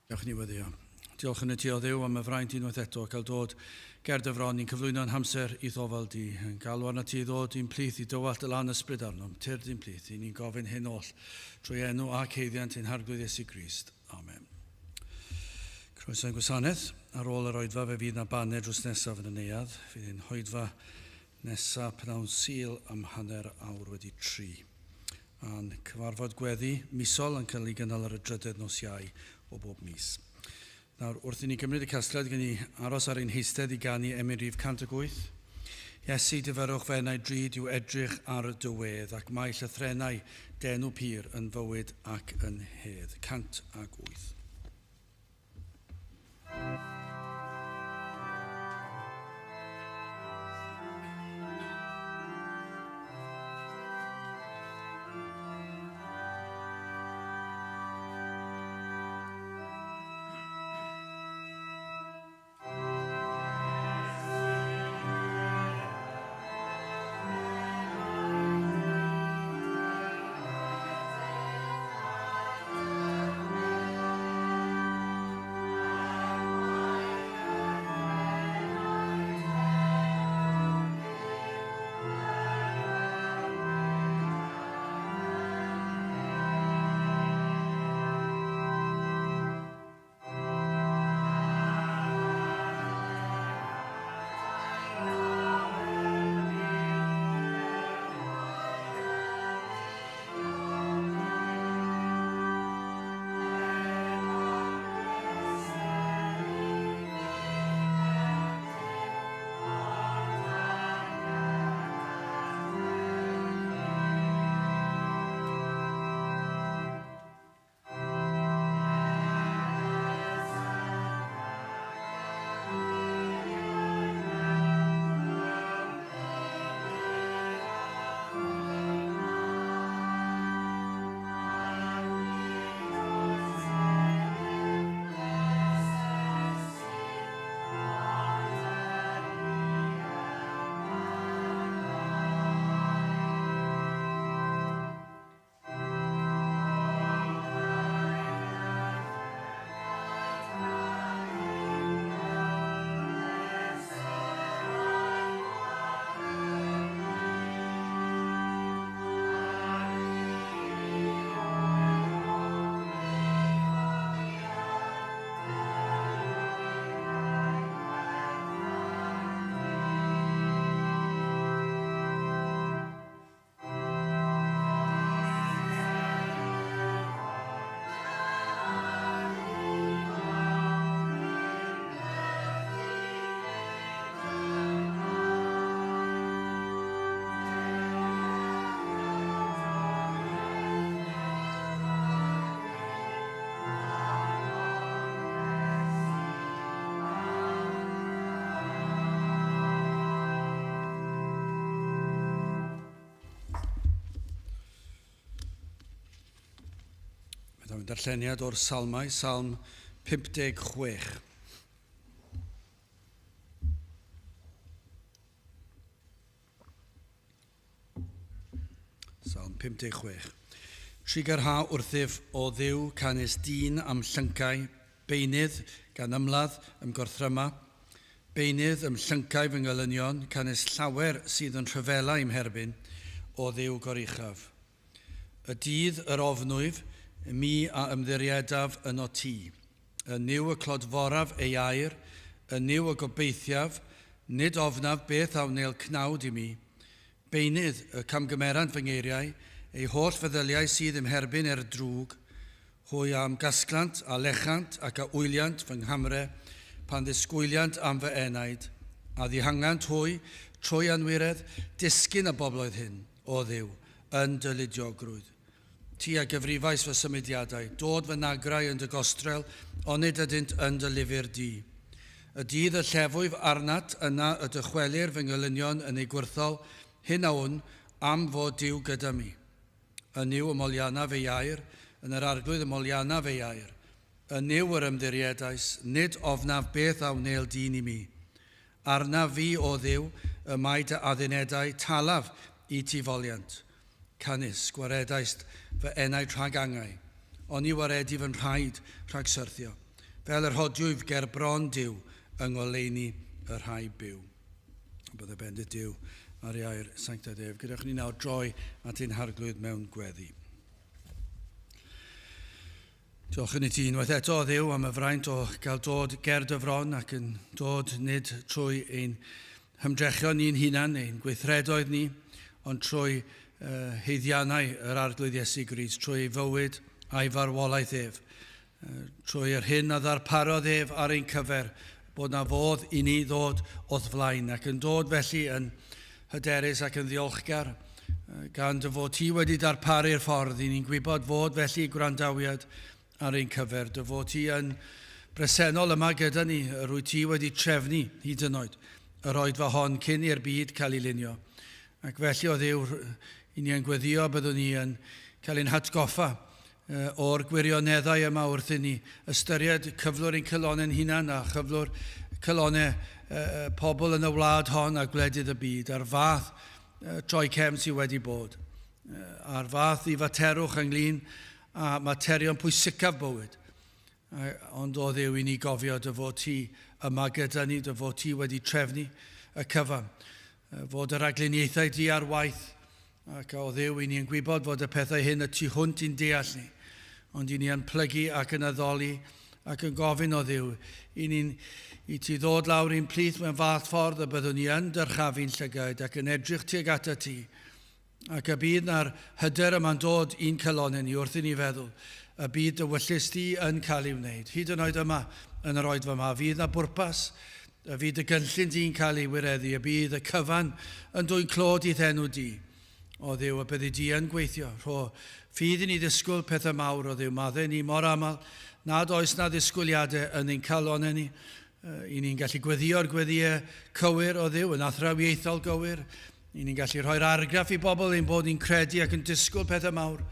Dewch ni weddio. Diolch yn y ti o Dduw am y fraint unwaith eto cael dod ger dy fron i'n cyflwyno'n hamser i'th ofal di, yn galw arna ti i ddod i'n plith i dywallt y lan ysbryd arnom, tyrd i'n plith, i ni'n gofyn hyn oll trwy enw ac haeddiant ein Harglwydd Iesu Grist. Amen. Croeso i'n gwasanaeth. Ar ôl yr oedfa fe fydd na baned drws nesaf yn y neuadd. Fydd ein hoedfa nesaf pnawn Sul am 3:30. A'n cyfarfod gweddi misol yn cael ei gynnal ar y drydedd nos Iau o bob mis. Nawr, wrth i ni gymryd y casgliad, gen i aros ar ein heistedd i ganu emyn rhif 108. Iesu, difyrrwch fy enau drud yw edrych ar dy wedd, ac mae llythrennau d'enw pur yn fywyd ac yn hedd. 108. Mae'n darlleniad o'r Salmau, Salm 56. Salm 56. Trigarha wrthyf o Dduw canys dyn am llyncau, beunydd gan ymladd ymgorthryma, beunydd ym llyncau fy ngelynion, canys llawer sydd yn rhyfela i'm herbyn, o Dduw goruchaf. Y dydd yr ofnwyf, mi a ymddiriedaf yno ti. Y Nuw y clodforaf ei air, y Nuw y gobeithiaf, nid ofnaf beth a wnel cnawd i mi. Beunydd y camgymerant fy ngeiriau, eu holl feddyliau sydd i'm herbyn er drwg. Hwy a ymgasglant, a lechant, ac a wyliant fy nghamre, pan ddisgwyliant am fy enaid. A ddihangant hwy, trwy anwiredd, disgyn y bobloedd hyn, O Dduw, yn dy ludiogrwydd. Ti a gyfrifais fy symudiadau, dod fy nagrau yn dy gostrel, onid ydynt yn dy lyfr di. Y dydd y llefwyf arnat, yna y dychwelir fy ngelynion yn eu gwrthol, hyn a wn, am fod Duw gyda mi. Yn Nuw y moliannaf ei air, yn yr Arglwydd y moliannaf ei air. Yn Nuw yr ymddiriedais, nid ofnaf beth a wnel dyn i mi. Arnaf fi, O Dduw, y mae dy addunedau, talaf i ti foliant. Canys, gwaredaist fy enaid rhag angau, oni waredi fy nhraed rhag syrthio. Fel yr hodiwyf ger bron Duw yng ngoleuni y rhai byw. Bydde bendith Duw ar ei air sanctaidd ef. Gadewch ni nawr droi at ein harglwydd mewn gweddi. Diolch yn i ti unwaith eto, Dduw, am y fraint o gael dod ger dy fron ac yn dod nid trwy ein hymdrechion ni'n hunan, ein gweithredoedd ni, ond trwy haeddiannau yr Arglwydd Iesu Grist, trwy ei fywyd a'i farwolaeth ef, trwy yr hyn a ddarparodd ef ar ein cyfer, bod na fodd i ni ddod o'th flaen, ac yn dod felly yn hyderus ac yn ddiolchgar, gan dy fod ti wedi darparu'r ffordd i ni'n gwybod fod felly gwrandawiad ar ein cyfer, dy fod ti yn bresennol yma gyda ni, yr wyt ti wedi trefnu hyd yn oed yr oedfa hon cyn i'r byd cael ei lunio. Ac felly o Dduw, i ni yn gweddio byddwn ni yn cael ein hatgoffa o'r gwirioneddau yma wrth i ni ystyried cyflwr ein calonnau'n hunan a chyflwr calonnau pobl yn y wlad hon a gwledydd y byd, a'r fath troi cefn sydd wedi bod, a'r fath ddifaterwch ynglyn â materion pwysicaf bywyd. Ond o Dduw, i ni gofio dy fod ti yma gyda ni, dy fod ti wedi trefnu y cyfan, fod y rhagluniaethau di ar waith, ac o Dduw, i ni yn gwybod fod y pethau hyn y tu hwnt i'n deall ni, ond i ni yn plygu ac yn addoli ac yn gofyn o Dduw, i ni'n i ti ddod lawr i'n plith mewn fath ffordd y byddwn ni yn dyrchafu'n llygaid ac yn edrych tuag atat ti, ac y bydd na'r hyder yma'n dod i'n calonnau ni wrth i ni feddwl y bydd dy wyllys di yn cael ei wneud. Hyd yn oed yma yn yr oedfa yma, fydd na bwrpas, y fydd y gynllun di'n cael ei wireddu, y bydd y cyfan yn dwyn clod i'th enw di. O Dduw, y byddi di yn gweithio. Rho ffydd i ni ddisgwyl pethau mawr o Dduw. Maddau ni mor aml nad oes na ddisgwyliadau yn ein calonnau ni. I ni'n gallu gweddïo'r gweddïau cywir o Dduw, yn athrawiaethol gywir. I ni'n gallu rhoi'r argraff i bobl ein bod ni'n credu ac yn disgwyl pethau mawr.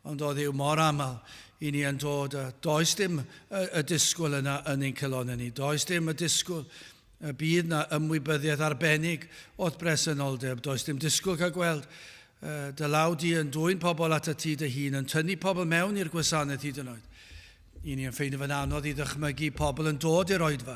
Ond o Dduw, mor aml i ni yn dod, a does dim y disgwyl yna yn ein calonnau ni. Does dim y disgwyl y bydd na ymwybyddiaeth arbennig o'th bresenoldeb. Does dim disgwyl cael gweld dy law di yn dwyn pobl atat ti dy hun, yn tynnu pobl mewn i'r gwasanaeth hyd yn oed. I ni yn ffeindio fe'n anodd i ddychmygu pobl yn dod i'r oedfa.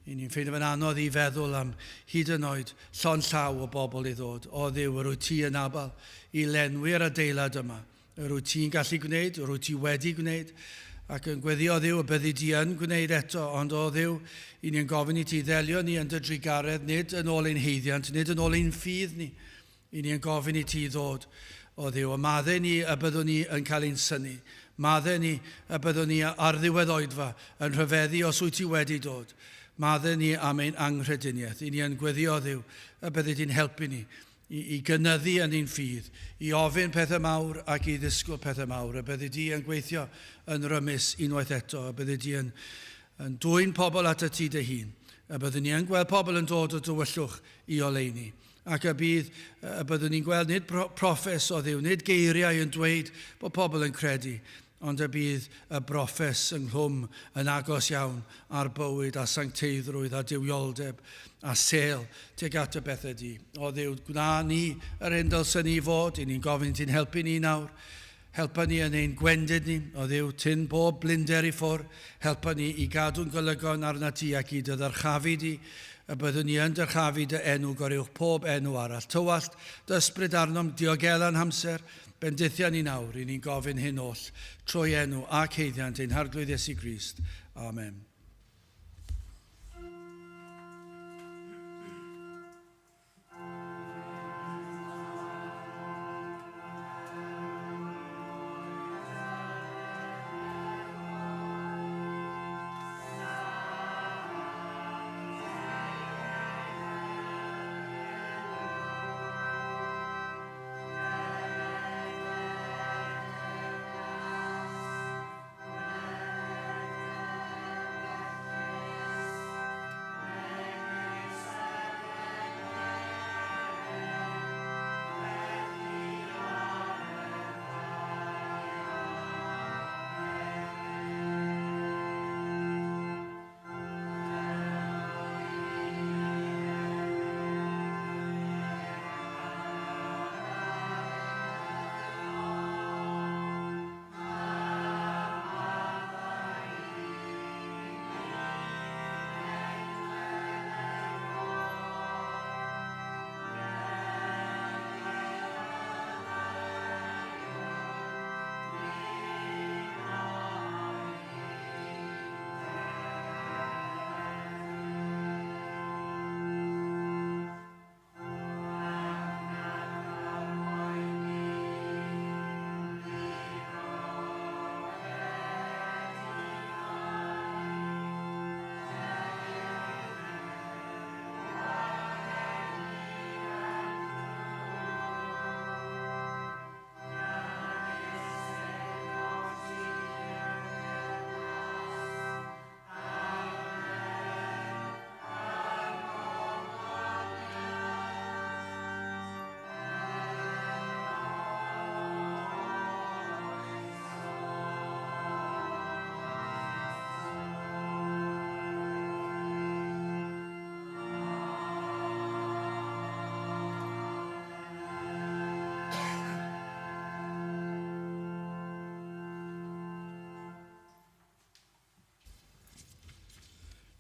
I ni'n ffeindio fe'n anodd i feddwl am hyd yn oed llond llaw o bobl i ddod. O Dduw, yr wyt ti yn abal i lenwi'r adeilad yma. Yr wyt ti'n gallu gwneud, yr wyt ti wedi gwneud, ac yn gweddio Dduw y byddi di yn gwneud eto, ond o Dduw, i ni'n gofyn i ti ddelio ni yn dy drugaredd, nid yn ôl ein haeddiant, nid yn ôl ein ffydd ni. I ni'n gofyn i ti ddod, o Dduw, a maddau ni y byddwn ni yn cael ein synnu. Maddau ni y byddwn ni ar ddiwedd oedfa yn rhyfeddu os wyt ti wedi dod. Maddau ni am ein anghrediniaeth. I ni yn gweddio Dduw y byddi di'n helpu ni i gynyddu yn ein ffydd, i ofyn pethau mawr ac i ddisgwyl pethau mawr, y byddi di yn gweithio yn rymus unwaith eto, y byddi di yn dwyn pobl atat ti dy hun, y byddwn ni yn gweld pobl yn dod o dywyllwch i oleuni, ac y bydd y byddwn ni'n gweld nid proffes o Dduw, nid geiriau yn dweud bod pobl yn credu, ond y bydd y broffes ynghlwm yn agos iawn ar bywyd a sancteiddrwydd a duwioldeb a sêl tuag at y bethau di. O Dduw, gwna ni yr hyn dylsen ni fod, i ni'n gofyn ti'n helpu ni nawr. Helpa ni yn ein gwendid ni, o Dduw, tyn bob blinder i ffwrdd. Helpa ni i gadw'n golygon arnat ti ac i dy ddyrchafu di, y byddwn ni yn dyrchafu dy enw goruwch pob enw arall. Tywallt dy ysbryd arnom, diogela'n hamser, bendithia ni nawr, i ni'n gofyn hyn oll, trwy enw ac haeddiant ein Harglwydd Iesu Grist. Amen.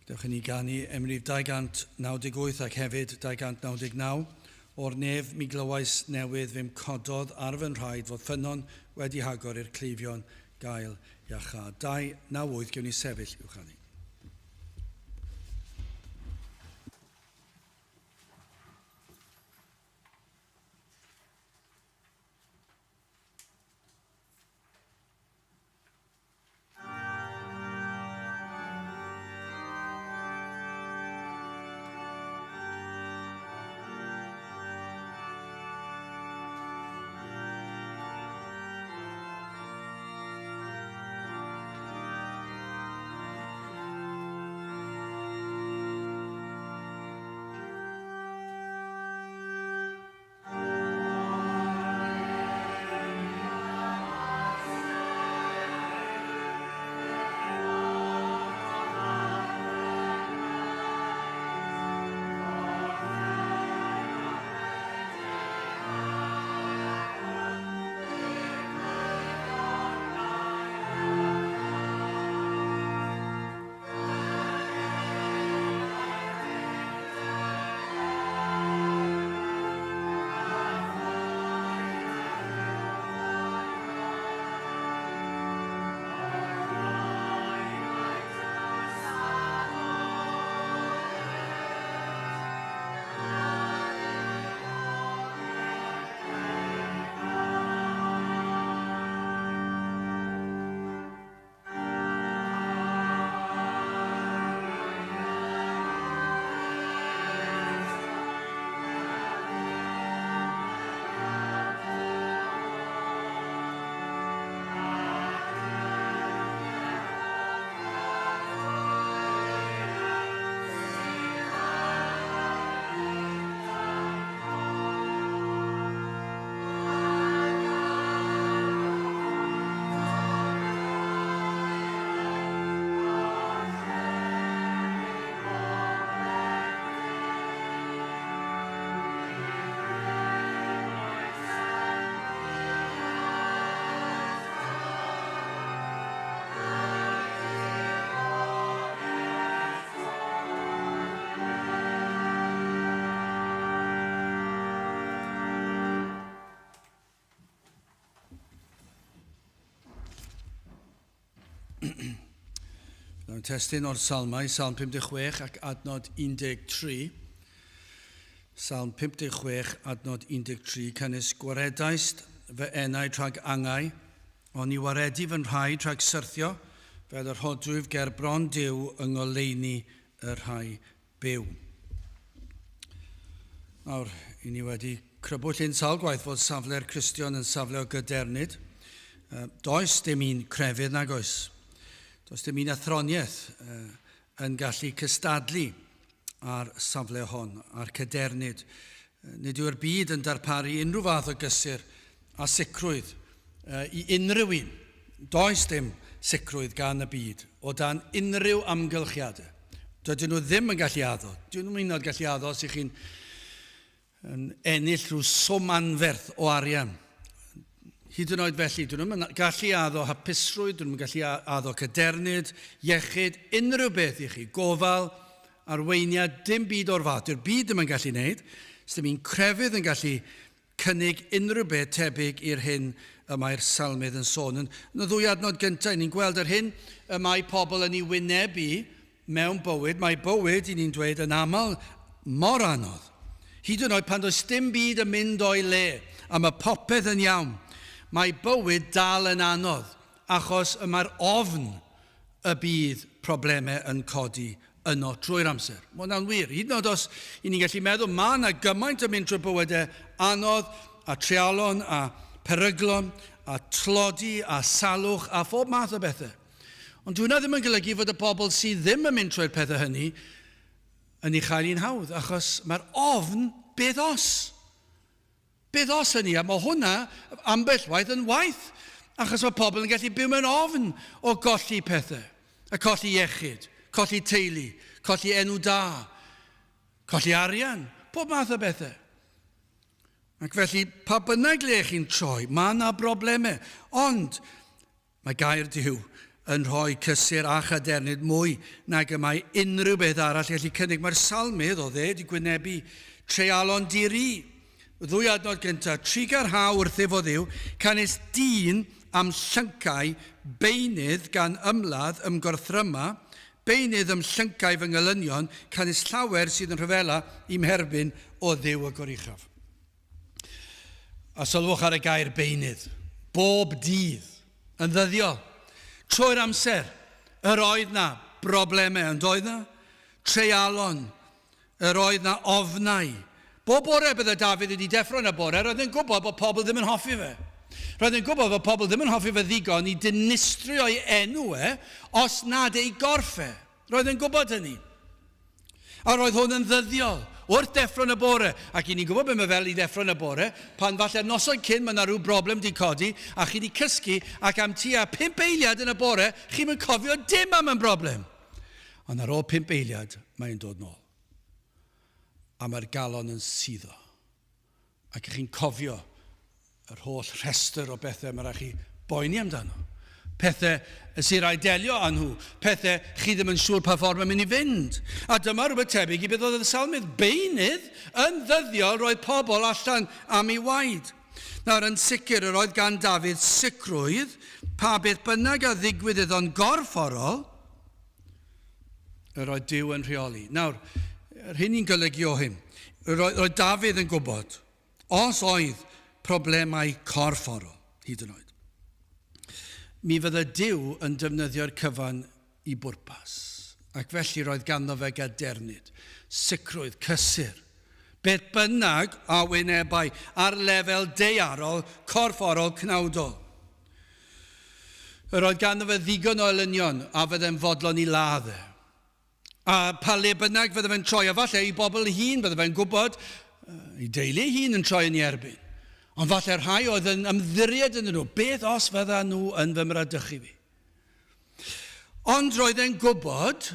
Dewch i ni ganu emrif 298 ac hefyd 299. O'r nef mi glywais newydd fe'm cododd ar fy nhraed fod ffynnon wedi hagor i'r cleifion gael iachâd. 298, gewn ni sefyll i'w chanu. Mewn testun o'r Salmau, Salm 56 ac adnod 13. Salm 56, adnod 13, canys gwaredaist fy enaid rhag angau, ond i waredu fy nhraed rhag syrthio, fel yr hodwyf ger bron Duw yng ngoleuni y rhai byw. Nawr, i ni wedi crybwyll un sawl gwaith fod safle'r Cristion yn safle o gydernid. Does dim un crefydd nag oes. Does dim un athroniaeth yn gallu cystadlu â'r safle hon, a'r cadernid. Nid yw'r byd yn darparu unrhyw fath o gysur a sicrwydd i unrhyw un. Does dim sicrwydd gan y byd o dan unrhyw amgylchiadau. Dydyn nhw ddim yn gallu addo. Dyn nhw'n hyd yn gallu addo os ych chi'n yn ennill rhyw swm anferth o arian. Hyd yn oed felly, dyn nhw'n gallu addo hapusrwydd, dyn nhw'n gallu addo cadernid, iechyd, unrhyw beth i chi, gofal, arweiniad, dim byd o'r fath. Dyw'r byd ddim yn gallu wneud. Sdim un crefydd yn gallu cynnig unrhyw beth tebyg i'r hyn y mae'r salmydd yn sôn. Yn y ddwy adnod gyntaf, ni'n gweld yr hyn y mae pobl yn ei wynebu Mewn bywyd, mae bywyd, i ni'n dweud, yn aml mor anodd. Hyd yn oed pan does dim byd yn mynd o'i le, a mae popeth yn iawn, mae bywyd dal yn anodd, achos y mae'r ofn y bydd problemau yn codi yno trwy'r amser. Mae hwnna'n wir. Hyd yn oed os i ni'n gallu meddwl, mae yna gymaint yn mynd trwy bywydau anodd, a treialon, a peryglon, a tlodi, a salwch, a phob math o bethau. Ond dyw hwnna ddim yn golygu fod y bobl sydd ddim yn mynd trwy'r pethau hynny yn ei chael hi'n hawdd, achos mae'r ofn, beth os? Beth os hynny? A mae hwnna ambell waith yn waith, achos mae pobl yn gallu byw mewn ofn o golli pethau, a colli iechyd, colli teulu, colli enw da, colli arian, pob math o bethau. Ac felly, pa bynnag le chi'n troi, mae yna broblemau. Ond, Mae gair Duw yn rhoi cysur a chadernid mwy nag y mae unrhyw beth arall gallu cynnig. Mae'r salmydd, oedd e, wedi gwynebu treialon di-ri. Y ddwy adnod gyntaf, Trugarhau wrthyf o Dduw, canys dyn am llyncau beunydd gan ymladd ymgorthryma, beunydd ym llyncau fy ngelynion, canys llawer sydd yn rhyfela i'm herbyn o Dduw y Goruchaf. A sylwch ar y gair beunydd. Bob dydd. Yn ddyddiol. Trwy'r amser. Yr oedd na broblemau, yn doedd na? Treialon. Yr oedd na ofnau. Bob bore bydde Dafydd wedi deffro yn y bore, roedd yn gwybod bod pobl ddim yn hoffi fe. Roedd yn gwybod bod pobl ddim yn hoffi fe ddigon i dinistrio'i enw e, os nad ei gorff e. Roedd yn gwybod hynny. A roedd hwn yn ddyddiol, wrth deffro yn y bore. Ac i ni'n gwybod beth mae fel i ddeffro yn y bore, pan falle'r noson cyn mae yna rhyw broblem di codi, a chi di cysgu, ac am tua pump eiliad yn y bore, chi'm yn cofio dim am yn broblem. Ond ar ôl pump eiliad, mae'n dod nôl. A mae'r galon yn suddo. Ac chi'n cofio yr holl rhestr o bethau mae rhaid chi boeni amdano. Pethau sy'n rhaid delio â nhw, pethau chi ddim yn siŵr pa ffordd mae'n mynd i fynd. A dyma rhywbeth tebyg i beth oedd y salmydd. Beunydd yn ddyddiol roedd pobl allan am ei waed. Nawr, yn sicr, yr oedd gan Dafydd sicrwydd pa beth bynnag a ddigwydd iddo'n gorfforol, yr oedd Duw yn rheoli. Nawr, yr hyn ni'n golygu o hyn, roedd, roedd Dafydd yn gwybod, os oedd problemau corfforol, hyd yn oed, mi fydde Duw yn defnyddio'r cyfan i bwrpas. Ac felly roedd ganddo fe gadernid, sicrwydd, cysur. Beth bynnag a wynebai ar lefel daearol, corfforol, cnawdol. Yr oedd ganddo fe ddigon o elynion a fydde'n fodlon i ladd e. A pa le bynnag fydde fe'n troi, a falle ei bobl ei hun bydde fe'n gwybod, ei deulu ei hun yn troi yn ei erbyn. Ond falle rhai oedd yn ymddiried ynddyn nhw, beth os fydda nhw yn fy mradychu fi? Ond roedd e'n gwybod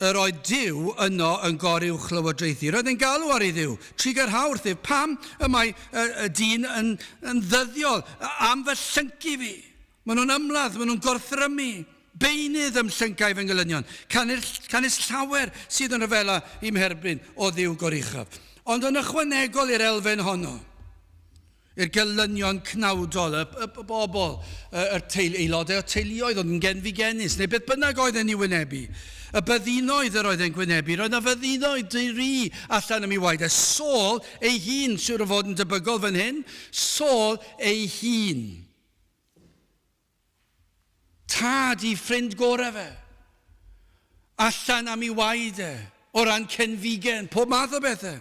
Yr oedd Duw yno yn goruwchlywodraethu. Roedd e'n galw ar ei Dduw, Trugarhau wrthyf, pam y mae y, y dyn yn, yn ddyddiol am fy llyncu fi? Maen nhw'n ymladd, maen nhw'n gorthrymu, beunydd ym llyncau fy ngelynion, canys, canys llawer sydd yn rhyfela i'm herbyn o Dduw goruchaf. Ond yn ychwanegol i'r elfen honno, i'r gelynion cnawdol, y, y, y bobl, y, yr teulu, aelodau o teuluoedd oedd yn genfigennus, neu beth bynnag oedd e'n ei wynebu. Y byddinoedd yr oedd e'n gwynebu, roedd yna fyddinoedd di-ri allan am ei waed, a Saul ei hun, siwr o fod yn debygol fan hyn, Saul ei hun. Tad i ffrind gorau fe. Allan am ei waed e, o ran cenfigen, pob math o bethau.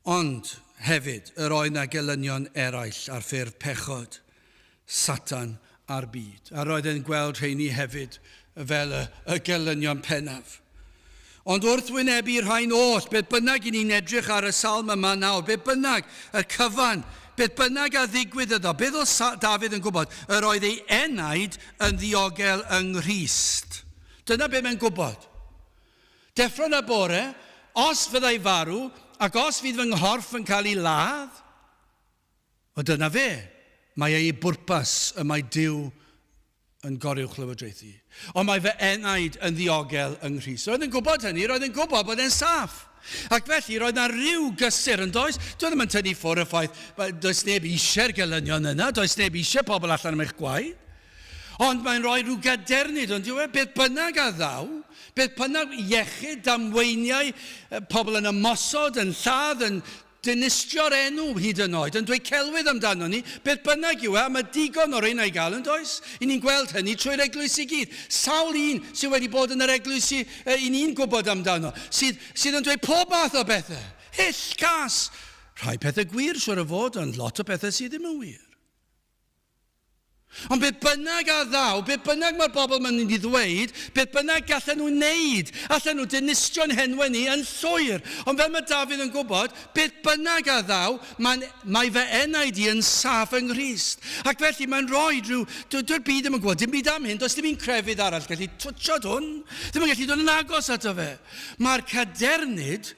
Ond hefyd, yr oedd na gelynion eraill ar ffurf pechod, Satan a'r byd. A roedd e'n gweld rheini hefyd fel y, y gelynion pennaf. Ond wrth wynebu rhain oll, beth bynnag i ni'n edrych ar y salm yma nawr, beth bynnag, y cyfan, beth bynnag a ddigwydd iddo, beth oedd Dafydd yn gwybod? Yr oedd ei enaid yn ddiogel yng Nghrist. Dyna beth mae'n gwybod. Deffro'n y bore, os fyddai farw, ac os fydd fy nghorff yn cael ei ladd, o dyna fe, mae ei bwrpas y mae Duw yn goruwchlywodraethu. Ond mae fy enaid yn ddiogel yng Nghrist. Roedd yn gwybod hynny, roedd yn gwybod bod e'n saff. Ac felly, roedd na ryw gysur yn does? Dwi ddim yn tynnu ffwrdd y ffaith, does neb eisiau'r gelynion yna, does neb eisiau pobl allan am eich gwaed. Ond mae'n rhoi rhyw gadernid, ond yw e? Beth bynnag a ddaw, beth bynnag iechyd, damweiniau, pobl yn ymosod, yn lladd, yn Dinistrio'r enw, hyd yn oed, yn dweud celwydd amdanon ni, beth bynnag yw e, a mae digon o reina i gael, yn does? I ni'n gweld hynny trwy'r eglwys i gyd. Sawl un sydd wedi bod yn yr eglwys i, i ni'n gwybod amdano, sydd, sydd yn dweud pob math o bethau. Hyll, cas. Rhai pethau gwir, siwr o fod, ond lot o bethau sydd ddim yn wir. Ond beth bynnag a ddaw, beth bynnag mae'r bobl ma'n mynd i ddweud, beth bynnag gallen nhw wneud, allan nhw dinistrio'n henwe ni yn llwyr. Ond fel mae Dafydd yn gwybod, beth bynnag a ddaw, mae'n, mae fy enaid i yn saff yng Nghrist. Ac felly mae'n rhoi rhyw, dyw'r byd ddim yn gwybod dim byd am hyn, does dim un crefydd arall gallu twtsiad hwn, ddim yn gallu dod yn agos ato fe. Mae'r cadernid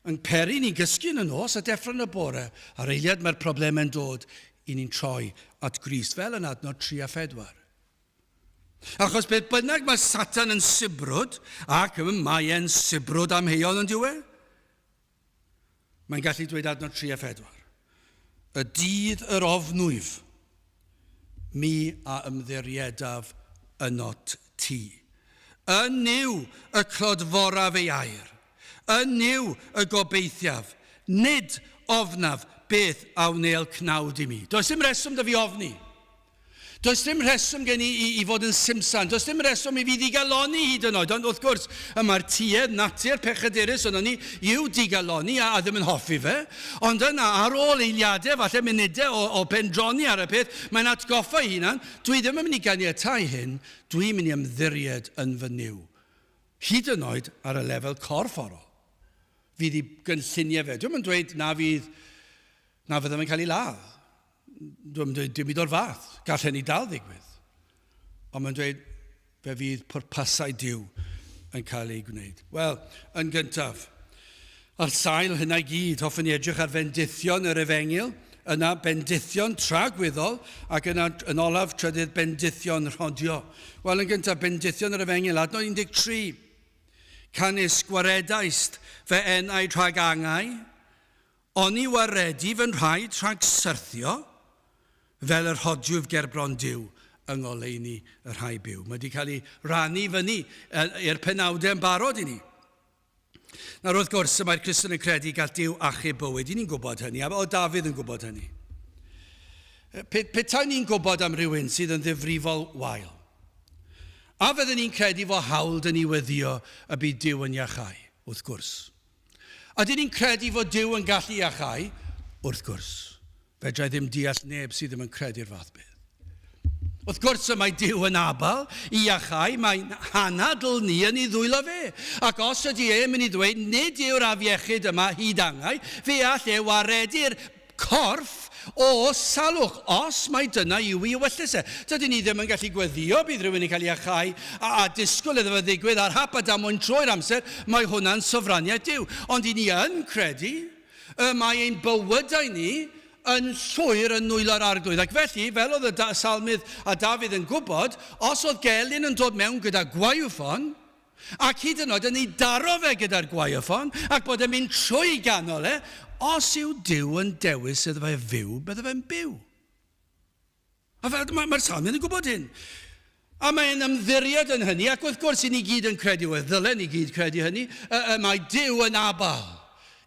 yn peri ni gysgu yn y nos a deffro yn y bore, a'r eiliad mae'r problemau'n dod. i ni'n troi at Grist, fel yn adnod 3 a 4. Achos beth bynnag mae Satan yn sibrwd, ac mae e'n sibrwd amheuon yn diwe, mae'n gallu dweud adnod 3 a 4. Y dydd yr ofnwyf, mi a ymddiriedaf ynot ti. Yn Nuw y clodforaf ei air. Yn Nuw y gobeithiaf. Nid ofnaf beth a wnêl cnawd i mi. Does dim rheswm 'da fi ofni. Does dim rheswm gen i i, i fod yn simsan. Does dim rheswm i fi ddigalonni hyd yn oed. Ond wrth gwrs, y mae'r tuedd natur pechadurus yno ni i'w digalonni a, a ddim yn hoffi fe. Ond yna, ar ôl eiliadau, falle munudau o, o bendroni ar y peth, mae'n atgoffa ei hunan, dwi ddim yn mynd i ganiatáu hyn, dwi'n mynd i ymddiried yn fy Nuw. Hyd yn oed ar y lefel corfforol. Fydd i gynlluniau fe. Dwi'm yn dweud na fydd, na fyddem yn cael ei ladd. Dwi'm yn dweud dim byd o'r fath. Gall hynny dal ddigwydd. Ond mae'n dweud fe fydd pwrpasau Duw yn cael eu gwneud. Wel, yn gyntaf, ar sail hynna i gyd, hoffwn i edrych ar fendithion yr efengyl, yna bendithion tragwyddol, ac yna yn olaf trydydd bendithion rhodio. Wel, yn gyntaf, bendithion yr efengyl, adnod 13. Canys gwaredaist fy enaid rhag angau, Oni waredu fy nhraed rhag syrthio, fel yr rhodiwyf gerbron Duw yng ngoleuni y rhai byw. Mae wedi cael ei rannu fyny i'r penawdau yn barod i ni. Nawr wrth gwrs, y mae'r Cristion yn credu gall Duw achub bywyd. I ni'n gwybod hynny, a oedd Dafydd yn gwybod hynny. Pe, petai ni'n gwybod am rhywun sydd yn ddifrifol wael, a fydden ni'n credu fo hawl dyn ni weddio y bydd Duw yn iachau? Wrth gwrs. Ydyn ni'n credu fod Duw yn gallu iachau? Wrth gwrs. Fedra i ddim deall neb sydd ddim yn credu'r fath beth. Wrth gwrs y mae Duw yn abal i iachau, mae'n hanadl ni yn ei ddwylo fe. Ac os ydy e'n mynd i ddweud nid yw'r afiechyd yma hyd angau, fe all e waredu'r corff o salwch, os mai dyna yw ei ewyllys e. Dydyn ni ddim yn gallu gweddïo bydd rhywun yn cael ei iachau a, a disgwyl iddo fe ddigwydd ar hap a damwain trwy'r amser, mae hwnna'n sofraniaeth Duw. Ond i ni yn credu y mae ein bywydau ni yn llwyr yn nwylo'r Arglwydd. Ac felly, fel oedd y salmydd a Dafydd yn gwybod, os oedd gelyn yn dod mewn gyda gwaywffon, Ac hyd yn oed yn ei daro fe gyda'r gwaywffon, ac bod e'n mynd trwy ganol e, os yw Duw yn dewis iddo fe fyw, bydde fe'n byw. A fel, mae'r mae Salmydd yn gwybod hyn. A mae'n ymddiried yn hynny, ac wrth gwrs i ni gyd yn credu, wel ddylen ni gyd credu hynny, y, y mae Duw yn abal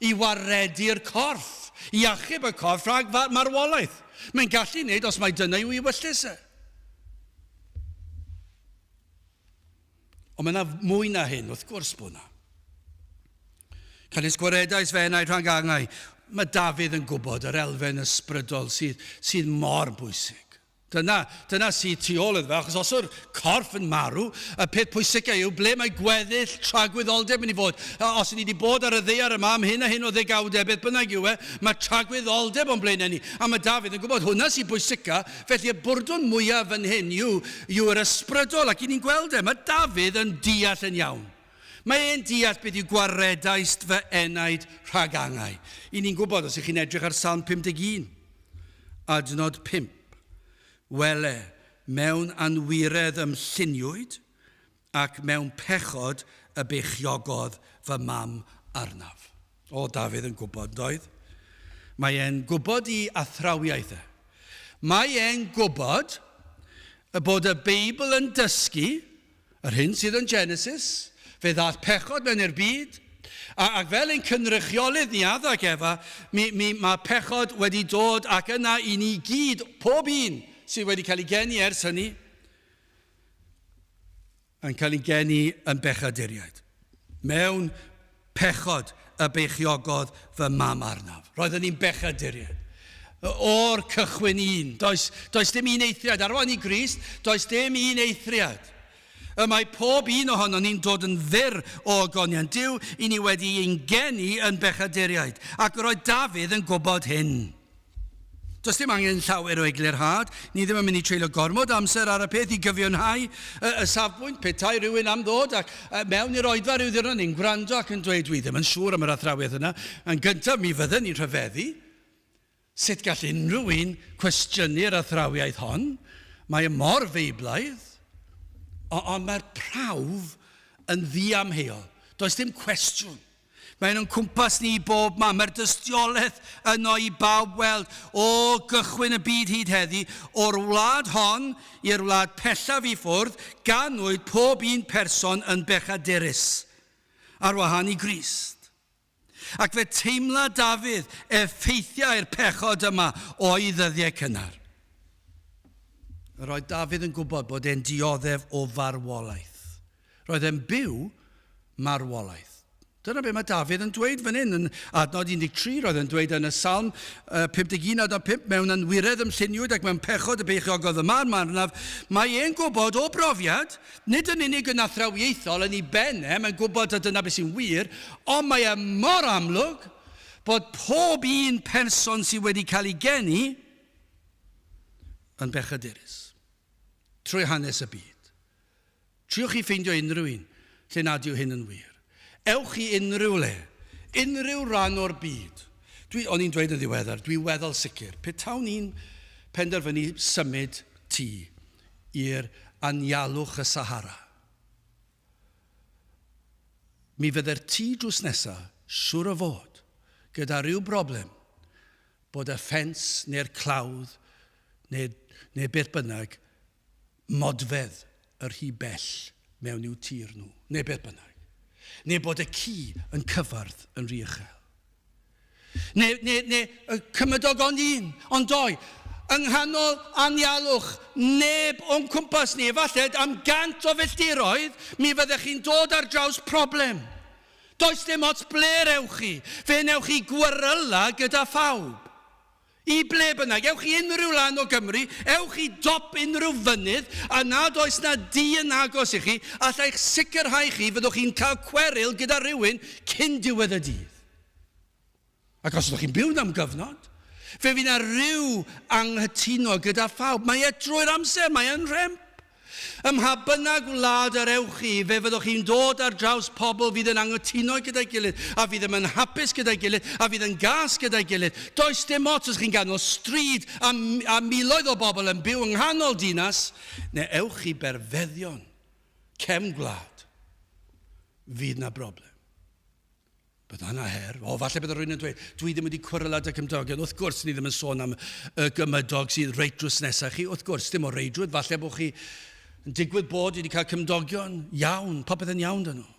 i waredu'r corff, i achub y corff rhag marwolaeth. Mae'n gallu wneud os mae dyna yw ei wyllys e. Ond mae yna mwy na hyn, wrth gwrs bod yna. Canys gwaredais fe enaid rhag angau. Mae Dafydd yn gwybod yr elfen ysbrydol sydd, sydd mor bwysig. Dyna, dyna sydd tu ôl iddo fe, achos os yw'r corff yn marw, y peth pwysicaf yw ble mae gweddill tragwyddoldeb mynd i fod. Os ni wedi bod ar y ddaear yma am hyn a hyn o ddegawdau, beth bynnag yw e, mae tragwyddoldeb o'n blaenau ni. A mae Dafydd yn gwybod hwnna sy'n bwysica, Felly y bwrdwn mwyaf fan hyn yw, yw yr ysbrydol, ac i ni'n gweld e, mae Dafydd yn deall yn iawn. Mae e'n deall beth yw gwaredaist fy enaid rhag angau. I ni'n gwybod, os ych chi'n edrych ar Salm 51, adnod 5, Wele, mewn anwiredd ym lluniwyd, ac mewn pechod y beichiogodd fy mam arnaf. O, Dafydd yn gwybod, doedd? Mae e'n gwybod i athrawiaeth e. Mae e'n gwybod y bod y Beibl yn dysgu yr hyn sydd yn Genesis, fe ddaeth pechod mewn i'r byd, a, ac fel ein cynrychiolydd ni Adda ac Efa, mi, mi, mae pechod wedi dod ac yna i ni gyd, pob un sydd wedi cael ei geni ers hynny, yn cael ei geni yn bechaduriaid. Mewn pechod y beichiogodd fy mam arnaf. Roeddwn i'n bechaduriaid. O'r cychwyn un. Does, does dim un eithriad. Ar ôl i Grist, does dim un eithriad. Y mae pob un ohonon ni'n dod yn fyr o ogoniant Duw, i ni wedi ein geni yn bechaduriaid. Ac roedd Dafydd yn gwybod hyn. Does dim angen llawer o eglurhad, ni ddim yn mynd i treulio gormod o amser ar y peth i gyfiawnhau y, y safbwynt, petai rhywun am ddod ac mewn i'r oedfa rhyw ddiwrnod ni'n gwrando ac yn dweud dwi ddim yn siŵr am yr athrawiaeth yna. Yn gyntaf mi fydden ni'n rhyfeddu. Sut gall unrhyw un cwestiynu'r athrawiaeth hon? Mae e mor Feiblaidd. Ond mae'r prawf yn ddiamheuol. Does dim cwestiwn. Mae'n o'n cwmpas ni i bob man. Mae'r dystiolaeth yno i bawb weld o gychwyn y byd hyd heddi, o'r wlad hon i'r wlad pellaf i ffwrdd, ganwyd pob un person yn bechadurus, ar wahân i Grist. Ac fe teimla Dafydd effeithiau'r pechod yma o'i ddyddiau cynnar. Yr oedd Dafydd yn gwybod bod e'n dioddef o farwolaeth. Roedd e'n byw marwolaeth. Dyna be mae Dafydd yn dweud fan hyn yn adnod 13, roedd e'n dweud yn y Salm 51 adnod 5, mewn anwiredd ymlluniwyd ac mewn pechod y beichiogodd y marn arnaf. Mae e'n gwybod o brofiad, nid yn unig yn athrawiaethol yn ei ben e, mae'n gwybod y dyna beth sy'n wir, ond mae e mor amlwg bod pob un person sydd wedi cael ei geni yn bechadurus trwy hanes y byd. Triwch chi ffeindio unrhyw un lle nad yw hyn yn wir. Ewch i unrhyw le, unrhyw ran o'r byd. Dwi, o'n i'n dweud yn ddiweddar, dwi weddol sicr, petawn i'n penderfynu symud tŷ i'r anialwch y Sahara, mi fydde'r tŷ drws nesa, siŵr o fod, gyda rhyw broblem bod y ffens neu'r clawdd neu, neu beth bynnag modfedd y rhy bell mewn i'w tir nhw, neu beth bynnag. Neu bod y ci yn cyfarth yn rhy uchel. Neu, neu, neu y cymydog ond un, ond doi, yng nghanol anialwch, neb o'n cwmpas ni, efallai am gant o filltiroedd, mi fyddech chi'n dod ar draws problem. Does dim ots ble'r ewch chi, fe newch chi gweryla gyda phawb. I ble bynnag, ewch i unrhyw lan o Gymru, ewch i dop unrhyw fynydd, a nad oes 'na dŷ yn agos i chi, alla i'ch sicrhau chi fyddwch chi'n cael cweryl gyda rhywun cyn diwedd y dydd. Ac os ydych chi'n byw 'na am gyfnod, fe fydd 'na ryw anghytuno gyda phawb. Mae e drwy'r amser, mae e'n rhemp. Ym mha bynnag wlad yr ewch chi, fe fyddwch chi'n dod ar draws pobl fydd yn anghytuno gyda'i gilydd, a fydd ddim yn hapus gyda'i gilydd, a fydd yn gas gyda'i gilydd. Does dim ots os chi'n ganol stryd a, a miloedd o bobl yn byw yng nghanol dinas, neu ewch i berfeddion cefn gwlad, fydd na broblem. Bydd yna her. O, falle bydd rhywun yn dweud, dwi ddim wedi cwrla dy cymdogion. Wrth gwrs, ni ddim yn sôn am y gymydog sydd reit drws nesaf chi. Wrth gwrs, dim o reidrwydd. Falle bod chi yn digwydd bod wedi cael cymdogion iawn, popeth yn iawn dyn nhw.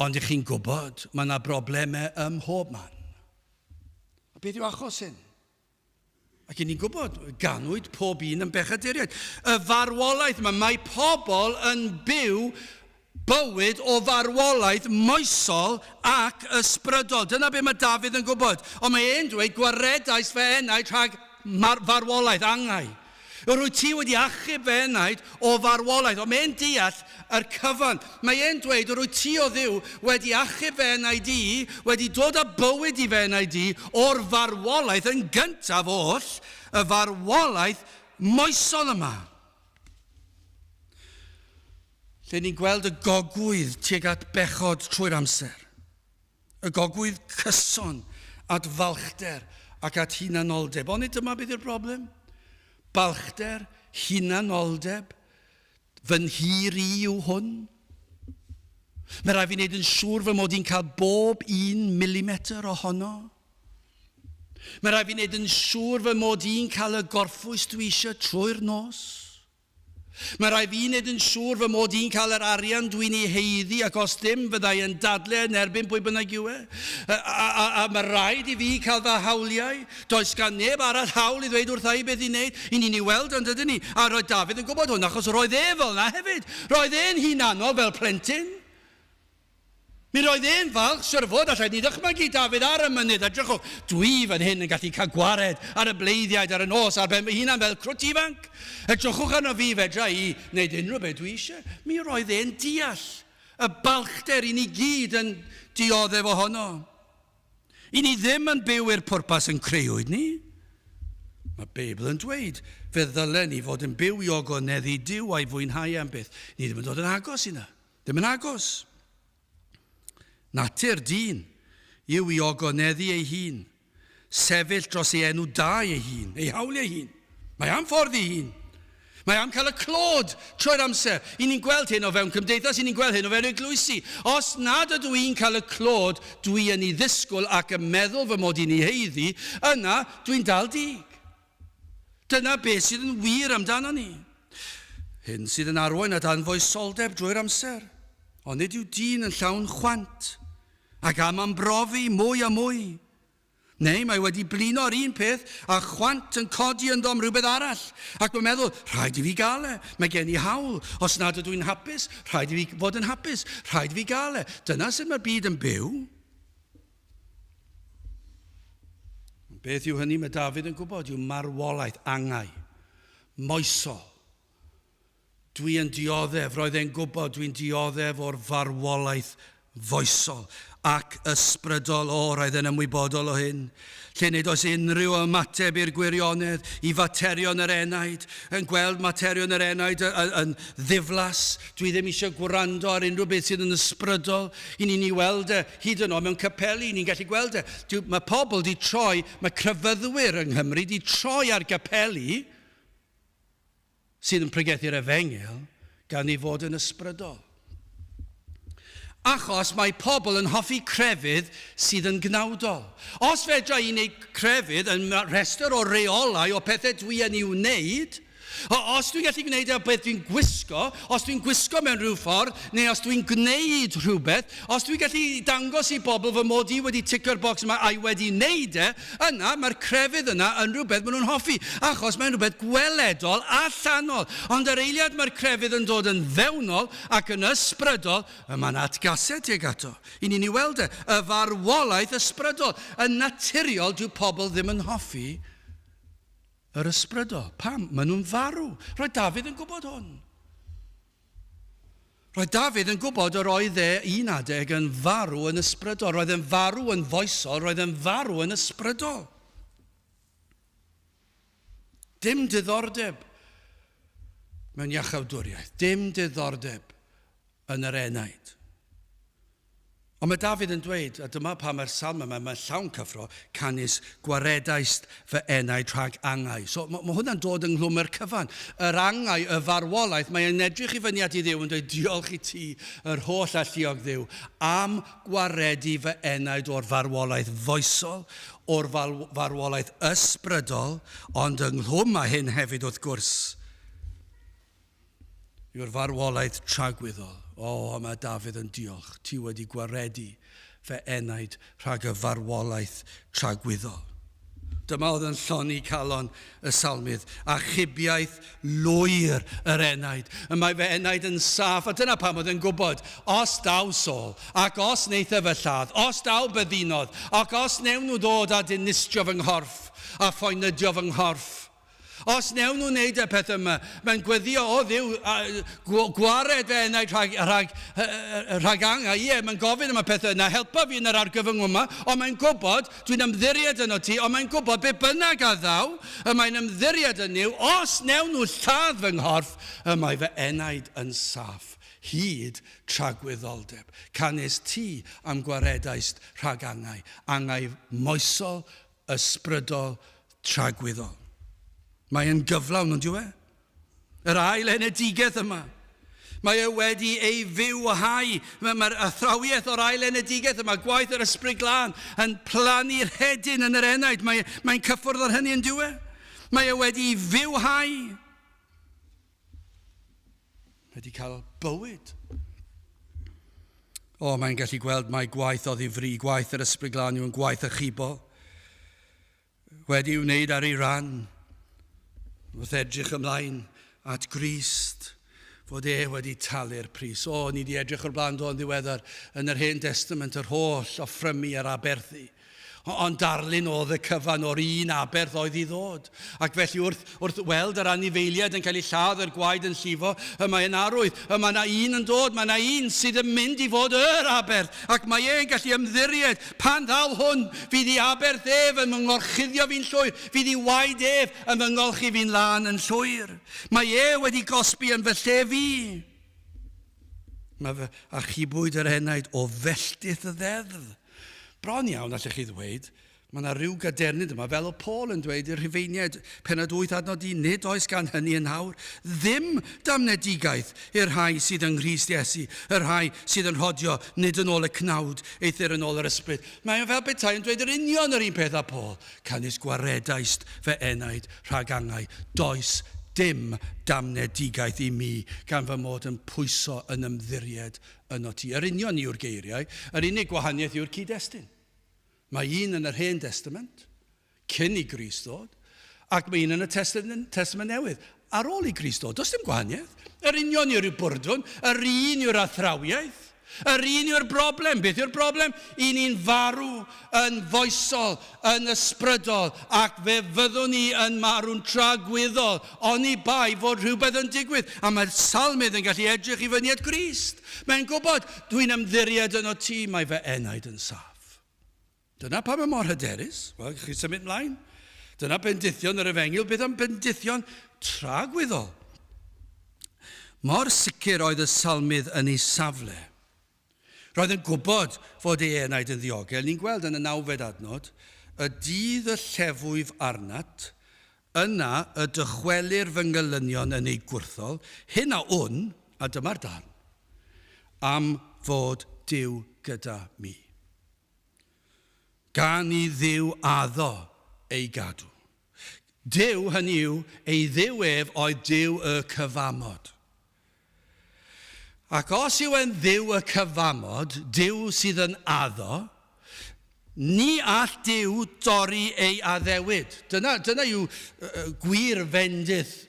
Ond ych chi'n gwybod, mae yna broblemau ym mhob man. A beth yw achos hyn? Ac i ni'n gwybod, ganwyd pob un yn bechaduriaid. Y farwolaeth yma, mae pobl yn byw bywyd o farwolaeth moesol ac ysbrydol. Dyna be mae Dafydd yn gwybod. Ond mae e'n dweud, gwaredais fy enaid rhag farwolaeth, angau. Yr wyt ti wedi achub fy enaid o farwolaeth. Ond mae'n deall yr cyfan. Mae e'n dweud, yr wyt ti, o Dduw, wedi achub fy enaid i, wedi dod â bywyd i fy enaid i o'r farwolaeth yn gyntaf oll, y farwolaeth moesol yma. Lle ni'n gweld y gogwydd tuag at bechod trwy'r amser. Y gogwydd cyson at falchder ac at hunanoldeb. Onid dyma beth yw'r broblem? Balchder, hunanoldeb, fy nhir i yw hwn. Mae rhaid fi wneud yn siŵr fy mod i'n cael bob un milimetr ohono. Mae rhaid fi wneud yn siŵr fy mod i'n cael y gorffwys dwi eisiau trwy'r nos. Mae rhaid fi wneud yn siŵr fy mod i'n cael yr arian dwi'n ei haeddu ac os ddim fydda i yn dadle yn erbyn pwy bynnag yw e. A, a, a, a mae rhaid i fi cael fy hawliau. Does gan neb arall hawl i ddweud wrtha i beth i wneud. I ni'n ei weld yn dydyn ni. A roedd Dafydd yn gwybod hwn achos roedd e fel yna hefyd. Roedd e'n hunanol fel plentyn. Mi roedd e'n falch, siwr o fod, allai ni ddychmygu Dafydd ar y mynydd, edrychwch, dwi fan hyn yn gallu cael gwared ar y bleiddiaid ar y nos ar ben fy hunan fel crwt ifanc. Edrychwch arno fi, fedra i wneud unrhyw beth dwi eisiau. Mi roedd e'n deall y balchder i ni gyd yn dioddef ohono. I ni ddim yn byw i'r pwrpas yn creuwyd ni. Mae'r Beibl yn dweud, fe ddylen ni fod yn byw i ogoneddu Duw a'i fwynhau am byth. Ni ddim yn dod yn agos i na. Ddim yn agos. Natur dyn yw i ogoneddu ei hun. Sefyll dros ei enw da ei hun, ei hawliau ei hun. Mae am ffordd ei hun. Mae am cael y clod trwy'r amser. I ni'n gweld hyn o fewn cymdeithas, i ni'n gweld hyn o fewn eglwysi. Os nad ydw i'n cael y clod dwi yn ei ddisgwyl ac yn meddwl fy mod i'n ei haeddu, yna dwi'n dal dig. Dyna beth sydd yn wir amdano ni. Hyn sydd yn arwain at anfoesoldeb drwy'r amser. Ond nid yw dyn yn llawn chwant, ac am ambrofi mwy a mwy. Neu mae wedi blino ar un peth a chwant yn codi ynddo am rhywbeth arall, ac mae'n meddwl, rhaid i fi gael e, mae gen i hawl, os nad ydw i'n hapus, rhaid i fi fod yn hapus, rhaid i fi gael e. Dyna sut mae'r byd yn byw. Beth yw hynny mae Dafydd yn gwybod yw marwolaeth, angau, moesol. Dwi yn dioddef, roedd e'n gwybod, dwi'n dioddef o'r farwolaeth foesol ac ysbrydol. O, roedd e'n ymwybodol o hyn. Lle nid oes unrhyw ymateb i'r gwirionedd, i faterion yr enaid, yn gweld materion yr enaid yn, yn ddiflas. Dwi ddim eisiau gwrando ar unrhyw beth sydd yn ysbrydol. I ni'n ei weld e, hyd yn oed mewn capeli, ni'n gallu gweld e. Mae pobl di troi, mae crefyddwyr yng Nghymru di troi ar gapeli, sydd yn pregethu'r efengyl gan ei fod yn ysbrydol. Achos mae pobl yn hoffi crefydd sydd yn gnawdol. Os fedra i wneud crefydd yn rhestr o reolau o pethau dwi yn ei wneud, os dwi'n gallu gwneud e o beth dwi'n gwisgo, os dwi'n gwisgo mewn rhyw ffordd, neu os dwi'n gwneud rhywbeth, os dwi'n gallu dangos i bobl fy mod i wedi ticio'r bocs yma a'i wedi wneud e, Yna, mae'r crefydd yna yn rhywbeth maen nhw'n hoffi, achos mae'n rhywbeth gweledol, allanol. Ond yr eiliad mae'r crefydd yn dod yn fewnol ac yn ysbrydol, y mae'n atgasedd tuag ato. I ni'n ei weld e, y farwolaeth ysbrydol. Yn naturiol, dyw pobl ddim yn hoffi yr ysbrydol. Pam? Maen nhw'n farw. Roedd Dafydd yn gwybod hwn. Roedd Dafydd yn gwybod yr oedd e un adeg yn farw yn ysbrydol. Roedd e'n farw yn foesol, roedd e'n farw yn ysbrydol. Dim diddordeb mewn iachawdwriaeth, dim diddordeb yn yr enaid. Ond mae Dafydd yn dweud, a dyma pam mae'r salm yma, mae'n llawn cyffro, canys gwaredaist fy enaid rhag angau. So mae, mae hwnna'n dod ynghlwm yr cyfan. Yr angau, y farwolaeth, mae'n edrych i fyny at i Dduw yn dweud, diolch i ti, yr holl alluog Dduw, am gwaredu fy enaid o'r farwolaeth foesol, o'r farwolaeth ysbrydol, ond ynghlwm â hyn hefyd wrth gwrs, yw'r farwolaeth tragwyddol. O, a mae Dafydd yn diolch, ti wedi gwaredu fy enaid rhag y farwolaeth tragwyddol. Dyma oedd yn llonni calon y salmydd, achubiaeth lwyr yr enaid. Y mae fy enaid yn saff, a dyna pam oedd yn gwybod, os daw Saul, ac os wneith e fy lladd, os daw byddinodd, ac os newn nhw ddod a dinistrio fy nghorff, a phoenydio fy nghorff, Os newn nhw wneud y peth yma, mae'n gweddio, o Dduw, gwared fy enaid rhag, rhag, rhag angau. Ie, mae'n gofyn am y pethau yna, helpa fi yn yr argyfwng yma, ond mae'n gwybod, dwi'n ymddiried yno ti, ond mae'n gwybod be bynnag a ddaw, y mae'n ymddiried yn Nuw, os newn nhw lladd fy nghorff, y mae fy enaid yn saff, hyd tragwyddoldeb. Canys ti am gwaredaist rhag angau, angau moesol, ysbrydol tragwyddol. Mae e'n gyflawn, ond yw e? Yr ail enedigaeth yma. Mae e wedi ei fywhau. Mae'r mae athrawiaeth o'r ail enedigaeth yma, gwaith yr Ysbryd Glân, yn plannu'r hedyn yn yr enaid. Mae'n mae cyffwrdd ar hynny yn dyw e? Mae e wedi ei fywhau. Mae wedi cael bywyd. O, mae'n gallu gweld mai gwaith o ddifri, gwaith yr Ysbryd Glân yw'n gwaith achubol. Wedi i'w wneud ar ei ran, wrth edrych ymlaen at Grist, fod e wedi talu'r pris. O, ni wedi edrych o'r blaen do yn ddiweddar yn yr Hen Testament, yr holl offrymu a'r aberthu. Ond darlun oedd y cyfan o'r un aberth oedd i ddod. Ac felly wrth, wrth weld yr anifeiliaid yn cael eu lladd, yr gwaed yn llifo, y mae yn arwydd, y mae yna un yn dod, mae yna un sydd yn mynd i fod yr aberth, ac mae e'n gallu ymddiried, pan ddaw hwn, fydd i aberth ef yn fy ngorchuddio fi'n llwyr, fydd i waed ef yn fy ngolchi fi'n lân yn llwyr. Mae e wedi gosbi yn fy lle fi. Mae fy achubwyd yr enaid o felltith y ddeddf. Bron iawn, allech chi ddweud, Mae yna rhyw gadernid yma, fel o Paul yn dweud i'r Rhufeiniaid, penod 8 adnod 1, nid oes gan hynny yn awr ddim damnedigaeth i'r rhai sydd yng Nghrist Iesu, y rhai sydd yn rhodio nid yn ôl y cnawd, eithr yn ôl yr ysbryd. Mae o fel petai yn dweud yr union yr un peth â Paul, canys gwaredaist fy enaid rhag angau, does dim damnedigaeth i mi gan fy mod yn pwyso yn ymddiried ynot ti. Yr union yw'r geiriau, yr unig gwahaniaeth yw'r cyd-destun. Mae un yn yr Hen Destament, cyn i Grist ddod, ac mae un yn y Testament, Testament Newydd, ar ôl i Grist ddod. Does dim gwahaniaeth. Yr union yw'r bwrdwn, yr un yw'r athrawiaeth, yr un yw'r broblem. Beth yw'r broblem? I ni'n farw yn foesol, yn ysbrydol, ac fe fyddwn ni yn marw'n tragwyddol, oni bai fod rhywbeth yn digwydd. A mae'r salmydd yn gallu edrych i fyny at Grist. Mae'n gwybod, dwi'n ymddiried yno ti, mae fy enaid yn saff. Dyna pam mae mor hyderus. Wel, chi symud mlaen. Dyna bendithion yr efengyl. Beth am bendithion tragwyddol? Mor sicr oedd y salmydd yn ei safle. Roedd yn gwybod fod ei enaid yn ddiogel. Ni'n gweld yn y nawfed adnod, y dydd y llefwyf arnat, yna y dychwelir fy ngelynion yn ei gwrthol, hyn a wn, a dyma'r darn, am fod Duw gyda mi. Gan i Dduw addo ei gadw. Duw, hynny yw, ei Dduw ef oedd Duw y cyfamod. Ac os yw e'n Dduw y cyfamod, Duw sydd yn addo, ni all Duw dorri ei addewid. Dyna, dyna yw gwir fendith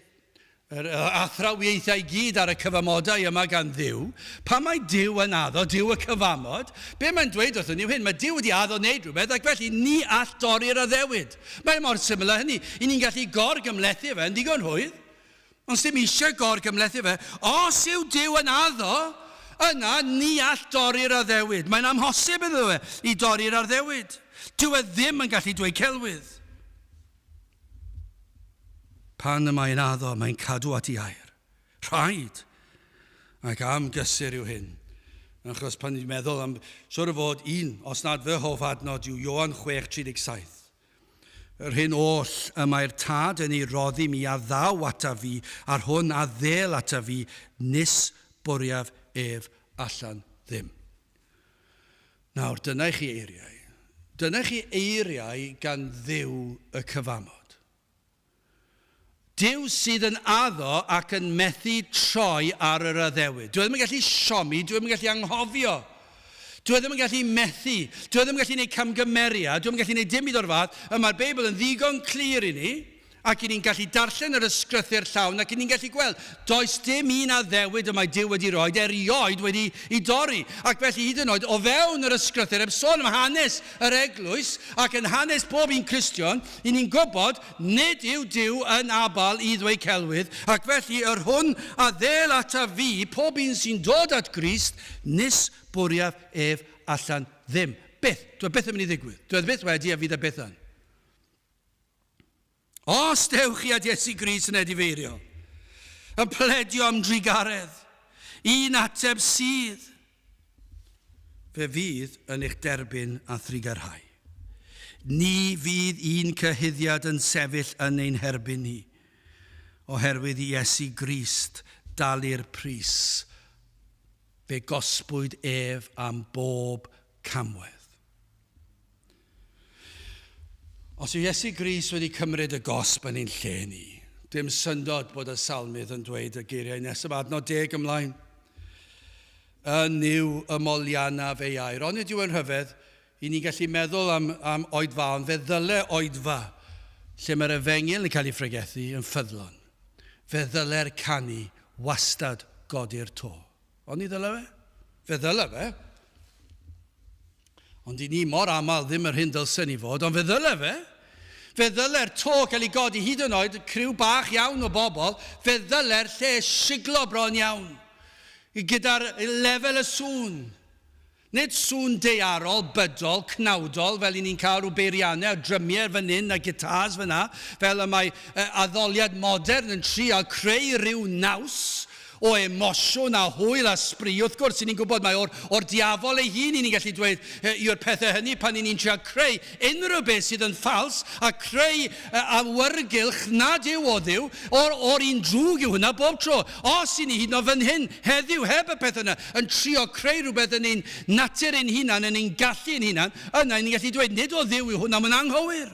yr athrawiaethau i gyd ar y cyfamodau yma gan Dduw. Pan mae Duw yn addo, Duw y cyfamod, be mae'n dweud wrthyn ni yw hyn, mae Duw wedi addo wneud rhywbeth ac felly ni all dorri'r addewid. Mae mor syml â hynny. I ni'n gallu gor-gymhlethu fe yn ddigon rhwydd, ond sdim eisiau gor-gymhlethu fe. Os yw Duw yn addo, yna ni all dorri'r addewid. Mae'n amhosib iddo fe i dorri'r addewid. Dyw e ddim yn gallu dweud celwydd. Pan y mae'n addo, mae'n cadw at ei air. Rhaid! Ac am gysur yw hyn. Achos pan ni'n meddwl am, siwr o fod un, os nad fy hoff adnod yw Ioan 6:37. Yr hyn oll y mae'r Tad yn ei roddi mi a ddaw ata fi, a'r hwn a ddêl ata fi, nis bwriaf ef allan ddim. Nawr, dyna i chi eiriau. Dyna i chi eiriau gan Dduw y cyfamod. Duw sydd yn addo ac yn methu troi ar yr addewid. Dyw e ddim yn gallu siomi, dyw e ddim yn gallu anghofio. Dyw e ddim yn gallu methu, dyw e ddim yn gallu gwneud camgymeriad, dyw e ddim yn gallu gwneud dim byd o'r fath. Y mae'r Beibl yn ddigon clir i ni, Ac i ni'n gallu darllen yr ysgrythur llawn, ac i ni'n gallu gweld, does dim un addewid y mae Duw wedi roed erioed wedi i dorri. Ac felly hyd yn oed o fewn yr ysgrythur, heb sôn am hanes yr eglwys, ac yn hanes pob un Cristion, i ni'n gwybod, nid yw Duw yn abal i ddweud celwydd, ac felly yr hwn a ddêl ataf fi, pob un sy'n dod at Grist, nis bwriaf ef allan ddim. Byth. Dyw e byth yn mynd i ddigwydd. Dyw e byth wedi a fydd e byth yn. Os dewch chi at Iesu Grist yn edifeirio, yn pledio am drugaredd, un ateb sydd, fe fydd yn eich derbyn a thrugarhau. Ni fydd un cyhuddiad yn sefyll yn ein herbyn ni, oherwydd i Iesu Grist dalu'r pris. Fe gosbwyd ef am bob camwedd. Os yw Iesu Grist wedi cymryd y gosb yn ein lle ni, dim syndod bod y salmydd yn dweud y geiriau nesaf, adnod deg ymlaen. Yn Nuw y moliannaf ei air. Onid yw yn rhyfedd i ni'n gallu meddwl am, am oedfa, ond fe ddyle oedfa lle mae'r efengyl yn cael ei phregethu yn ffyddlon. Fe ddyle'r canu wastad godi'r to. Oni ddyle fe? Fe ddyle fe. Ond i ni mor aml ddim yr hyn dylsen ni fod, ond fe ddyle fe. Fe ddyle'r to cael ei godi hyd yn oed criw bach iawn o bobl, fe ddyle'r lle siglo bron iawn gyda'r lefel y sŵn. Nid sŵn daearol, bydol, cnawdol, fel i ni'n cael rhyw beiriannau a drymiau fan hyn a gitars fan 'na, fel y mae addoliad modern yn trial creu rhyw naws O emosiwn a hwyl a sbri, wrth gwrs, i ni'n gwybod mai o'r, or diafol ei hun i ni'n gallu dweud yw'r pethau hynny pan i ni'n trio creu unrhyw beth sydd yn ffals a creu awyrgylch nad yw o Dduw, o'r, or un drwg yw hwnna bob tro. Os i ni hyd yn oed fan hyn, heddiw, heb y pethau yna, yn trio creu rhywbeth yn ein natur ein hunan, yn ein gallu ein hunan, yna i ni'n gallu dweud, nid o Dduw yw hwnna, mae'n anghywir.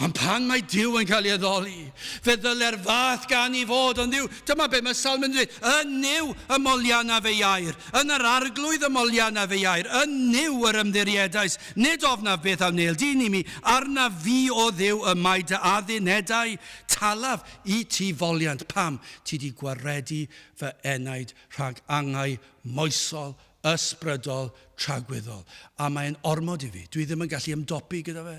Ond pan mae Duw yn cael ei addoli, fe ddyle'r fath gan i fod yn Dduw. Dyma be mae Salm yn dweud, yn Nuw y moliannaf ei air, yn yr arglwydd y moliannaf ei air, yn Nuw yr ymddiriedais, nid ofnaf beth a wnel dyn i mi, arnaf fi o Dduw y mae dy addunedau, talaf i ti foliant, pam ti di gwaredu fy enaid rhag angau moesol ysbrydol tragwyddol. A mae'n ormod i fi. Dwi ddim yn gallu ymdopi gyda fe.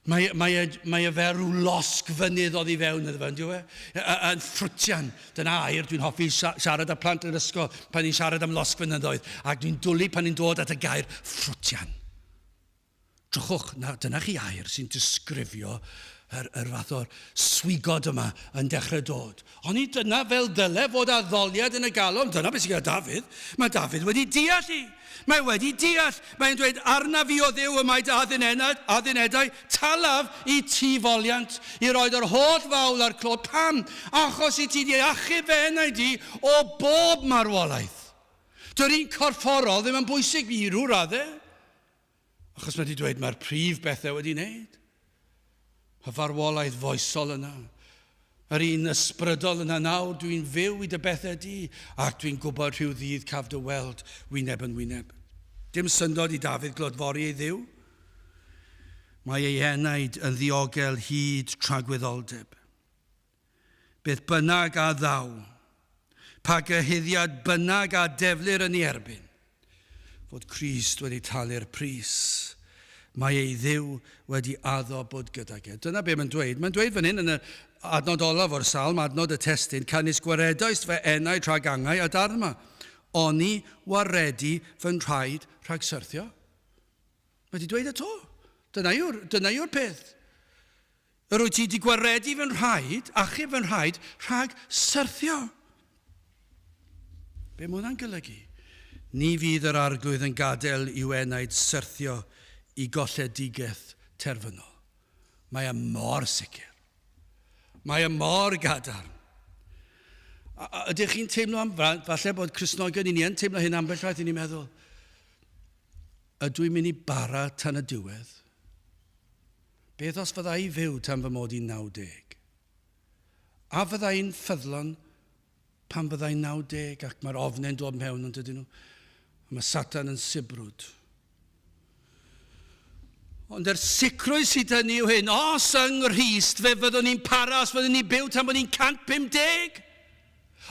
Mae, mae, e, mae e fel rhyw losg fynydd oddi fewn iddo fe, yn e? Yn ffrwtian. Dyna air dwi'n hoffi siarad â plant yn yr ysgol pan ni'n siarad am losg fynyddoedd. Ac dwi'n dwlu pan ni'n dod at y gair ffrwtian. Drychwch, na, dyna chi air sy'n disgrifio yr, yr fath o'r swigod yma yn dechrau dod. Ond i dyna fel dyle fod addoliad yn y galon, dyna beth sy'n gyda Dafydd. Mae Dafydd wedi deall i. Mae wedi deall. Mae'n dweud, arna fi o Dduw y mae dy addunedau, addunedau, talaf i ti foliant, i roed yr holl fawl a'r clod. Pam? Achos i ti di achub fy enaid di o bob marwolaeth. Dy'r un corfforol ddim yn bwysig i rhyw raddau. Achos mae wedi dweud mae'r prif bethau wedi wneud. Y farwolaeth foesol yna. Yr un ysbrydol yna nawr, dwi'n fyw i dy bethau di, ac dwi'n gwybod rhyw ddydd caf dy weld wyneb yn wyneb. Dim syndod i Dafydd glodfori ei ddiw. Mae ei enaid yn ddiogel hyd tragwyddoldeb. Beth bynnag a ddaw, pa gyhuddiad bynnag a deflir yn ei erbyn, fod Crist wedi talu'r pris. Mae ei Dduw wedi addo bod gydag e. Dyna be mae'n dweud. Mae'n dweud fan hyn yn y adnod olaf o'r salm, adnod y testun, canys gwaredaist fy enau rhag angau a darn yma. Oni waredu fy nhraed rhag syrthio. Mae wedi dweud e to. Dyna yw'r, dyna yw'r peth. Yr wyt ti wedi gwaredu fy nhraed, achub fy nhraed, rhag syrthio. Be mae hwnna'n golygu? Ni fydd yr arglwydd yn gadael i'w enaid syrthio i golledigaeth terfynol. Mae e mor sicr. Mae e mor gadarn. A, ydych chi'n teimlo am, falle bod Cristnogion i ni yn teimlo hyn ambell waith i ni'n meddwl, ydw i'n mynd i bara tan y diwedd? Beth os fydda i fyw tan fy mod i'n 90? A fydda i'n ffyddlon pan fydda i'n 90 ac mae'r ofnau'n dod mewn yn dydyn nhw? A mae Satan yn sibrwd. Ond yr sicrwydd sydd dyn ni yw hyn, os yng Nghrist fe fyddwn ni'n para, os fyddwn ni'n byw tan bod ni'n 150.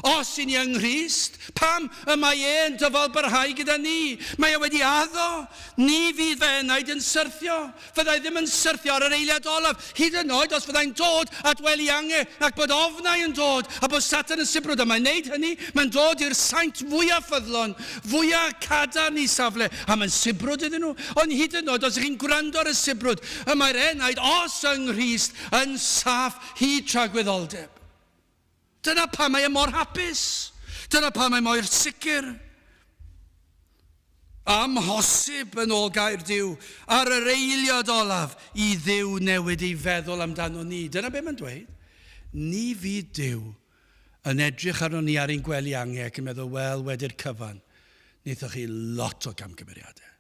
Os i ni yng Nghrist, pam y mae e'n dyfal barhau gyda ni? Mae e wedi addo, ni fydd fy enaid yn syrthio. Fyddai ddim yn syrthio ar yr eiliad olaf, hyd yn oed os fyddai'n dod at wely ange, ac bod ofnau yn dod, a bod Satan yn sibrwd, a mae'n neud hynny, mae'n dod i'r saint fwyaf ffyddlon, fwyaf cadarn i safle, a mae'n sibrwd iddyn nhw. Ond hyd yn oed os ych chi'n gwrando ar y sibrwd, y mae'r enaid, os yng Nghrist, yn saff hyd tragwyddoldeb. Dyna pam mae e mor hapus. Dyna pam mae mor sicr. Amhosib, yn ôl gair Duw, ar yr eiliad olaf i Dduw newid ei feddwl amdano ni. Dyna be mae'n dweud. Ni fydd Duw yn edrych arno ni ar ein gwely ange ac yn meddwl, wel, wedi'r cyfan, wnaethoch chi lot o gamgymeriadau.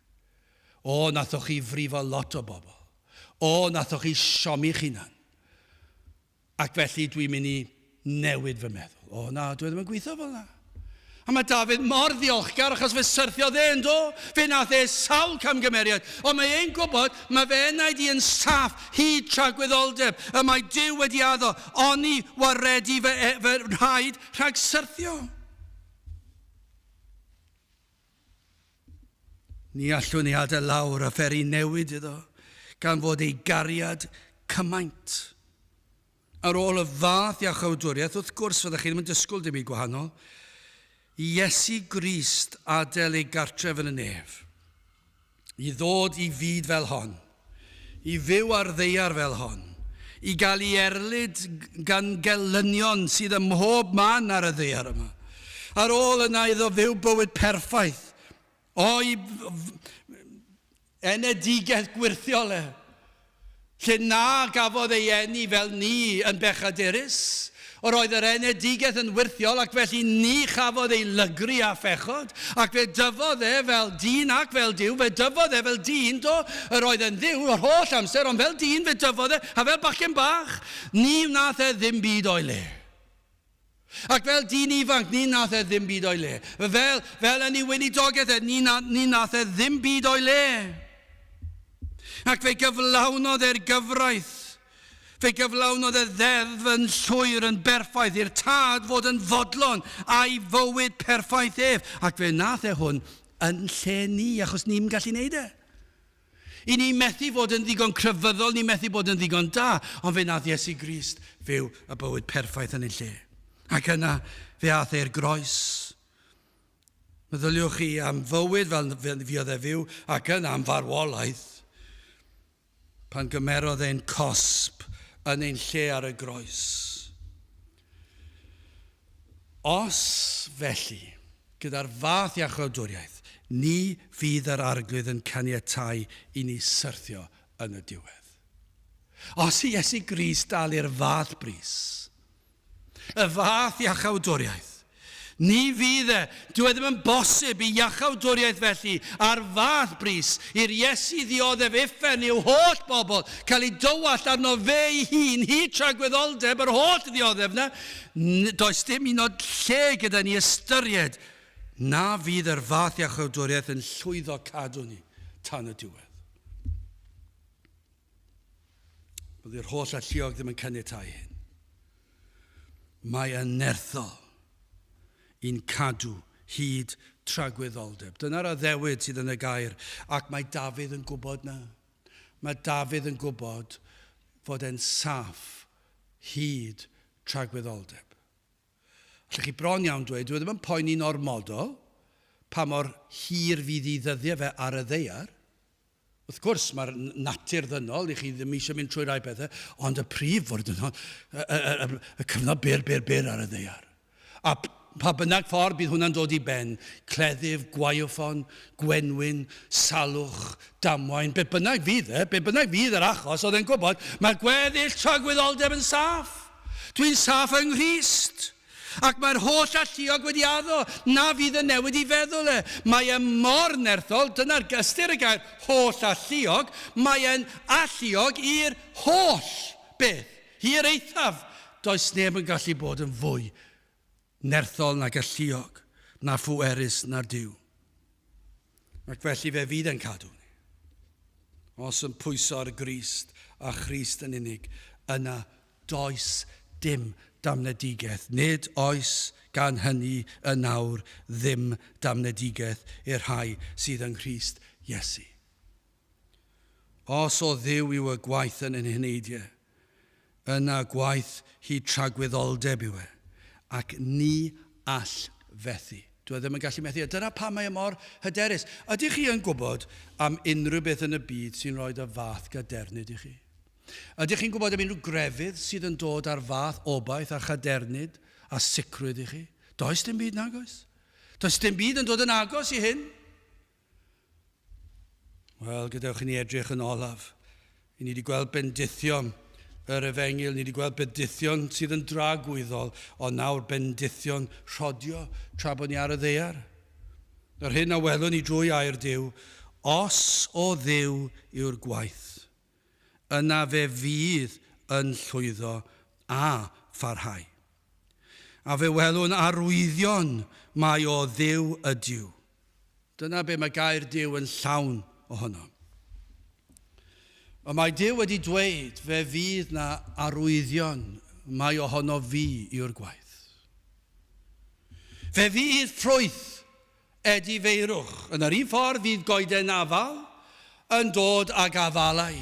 O, nathoch chi frifo lot o bobl. O, nathoch chi siomi'ch hunan. Ac felly dwi'n mynd i newid fy meddwl. O na, dwi e ddim yn gweithio fel na. A mae Dafydd mor ddiolchgar achos fe syrthiodd e yn do. Fe nath e sawl camgymeriad. Ond mae e'n gwybod, mae fe enaid i yn saff hyd tragwyddoldeb. Y mae Duw wedi addo, oni waredu fy, e, fy rhaid rhag syrthio. Ni allwn ni adael lawr a pheri newid iddo, gan fod ei gariad cymaint. Ar ôl y fath iachawdwriaeth, wrth gwrs, fyddech chi ddim yn disgwyl dim byd gwahanol. I Iesu Grist adael ei gartref yn y nef, i ddod i fyd fel hon, i fyw ar ddeiar fel hon, I gael ei erlid gan gelynion sydd ym mhob man ar y ddaear yma. Ar ôl yna iddo fyw bywyd perffaith, o'i enedigaeth gwyrthiol e, lle na gafodd ei eni fel ni yn bechadurus, yr oedd yr enedigaeth yn wyrthiol ac felly ni chafodd ei lygru â phechod, ac fe dyfodd e fel dyn ac fel Duw, fe dyfodd e fel dyn, do, yr oedd e'n Dduw yr holl amser, ond fel dyn fe dyfodd e, a fel bachgen bach, ni wnaeth e ddim byd o'i le. Ac fel dyn ifanc, ni wnaeth e ddim byd o'i le. Fel, fel yn ei weinidogaeth e, ni, na, ni wnaeth e ddim byd o'i le. Ac fe gyflawnodd e'r gyfraith. Fe gyflawnodd e ddeddf yn llwyr yn berffaith i'r tad fod yn fodlon a'i fywyd perffaith ef. Ac fe wnaeth e hwn yn lle ni, achos ni'n gallu neud e. I ni methu fod yn ddigon crefyddol, ni methu bod yn ddigon da, ond fe wnaeth Iesu Grist fyw y bywyd perffaith yn ei lle. Ac yna fe aeth e'r groes. Meddyliwch chi am fywyd fel fuodd e fyw, ac yna am farwolaeth, pan gymerodd e'n cosb yn ein lle ar y groes. Os felly, gyda'r fath iachawdwriaeth, ni fydd yr Arglwydd yn caniatáu i ni syrthio yn y diwedd. Os i Iesu Grist dalu'r fath bris, y fath iachawdwriaeth, Ni fydd e. Dyw e ddim yn bosib i iachawdwriaeth felly, ar fath bris, i'r Iesu ddioddef uffern i'w holl bobl, cael ei dywallt arno fe ei hun hyd tragwyddoldeb yr holl ddioddef 'na. Does dim un oed lle gyda ni ystyried na fydd yr fath iachawdwriaeth yn llwyddo cadw ni tan y diwedd. Bydd yr holl alluog ddim yn caniatáu hyn. Mae yn nerthol i'n cadw hyd tragwyddoldeb. Dyna'r addewid sydd yn y gair, ac mae Dafydd yn gwybod na. Mae Dafydd yn gwybod fod e'n saff hyd tragwyddoldeb. Allwch chi bron iawn dweud, dyw e ddim yn poeni'n ormodol pa mor hir fydd ei ddyddiau fe ar y ddaear. Wrth gwrs, mae'r natur ddynol, i chi ddim eisiau mynd trwy rai pethau, ond y prif fwrdd yno, y, y, y, y cyfnod byr, byr, byr ar y ddaear. A pa bynnag ffordd bydd hwnna'n dod i ben, cleddyf, gwaywffon, gwenwyn, salwch, damwain, be bynnag fydd e, be bynnag fydd yr achos, oedd e'n gwybod, mae gweddill tragwyddoldeb yn saff. Dwi'n saff yng Nghrist. Ac mae'r holl alluog wedi addo na fydd yn newid i feddwl e. Mae e mor nerthol, dyna'r ystyr y gair holl alluog, mae e'n alluog i'r holl beth, i'r eithaf. Does neb yn gallu bod yn fwy nerthol nag alluog, na phwerus na'r Duw. Ac felly fe fydd e'n cadw ni. Os yn pwyso ar Grist a Christ yn unig, yna Does dim damnedigaeth, nid oes gan hynny yn awr ddim damnedigaeth i'r rhai sydd yng Nghrist Iesu. Os o Dduw yw y gwaith yn ein heneidiau, yna gwaith hyd tragwyddoldeb yw e, ac ni all fethu. Dyw e ddim yn gallu methu, a dyna pam mae e mor hyderus. Ydych chi yn gwybod am unrhyw beth yn y byd sy'n rhoi y fath gadernid i chi? Ydych chi'n gwybod am unrhyw grefydd sydd yn dod â'r fath obaith a chadernid a sicrwydd i chi? Does dim byd nag oes. Does dim byd yn dod yn agos i hyn. Wel, gadewch i ni edrych yn olaf. I ni wedi gweld bendithion yr efengyl, ni wedi gweld bendithion sydd yn dragwyddol, ond nawr bendithion rhodio tra bod ni ar y ddaear. Yr hyn a welwn ni drwy air Duw, os o Dduw yw'r gwaith. yna fe fydd yn llwyddo a pharhau. A fe welwn arwyddion mai o Dduw ydyw. Dyna be mae gair Duw yn llawn ohono. Ond mae Duw wedi dweud fe fydd na arwyddion mai ohono fi yw'r gwaith. Fe fydd ffrwyth Edifeirwch. Yn yr un ffordd fydd goeden afal yn dod ag afalau.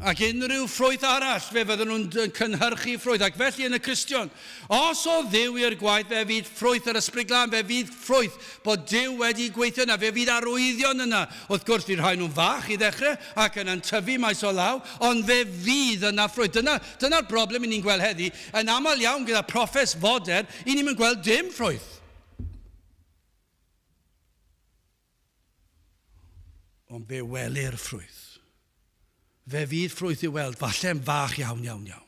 Ac unrhyw ffrwyth arall, fe fydden nhw'n cynhyrchu ffrwyth. Ac felly yn y Cristion, os o Dduw i'r gwaith, fe fydd ffrwyth yr Ysbryd Glân, fe fydd ffrwyth bod Duw wedi gweithio yna, fe fydd arwyddion yna. Wrth gwrs, fydd rhai nhw'n fach i ddechrau ac yna'n tyfu maes o law, ond fe fydd yna ffrwyth. Dyna'r broblem i ni'n gweld heddi. Yn aml iawn gyda proffes fodern, i ni'n gweld dim ffrwyth. Ond fe welir ffrwyth. Fe fydd ffrwyth i'w weld, falle'n fach iawn, iawn, iawn.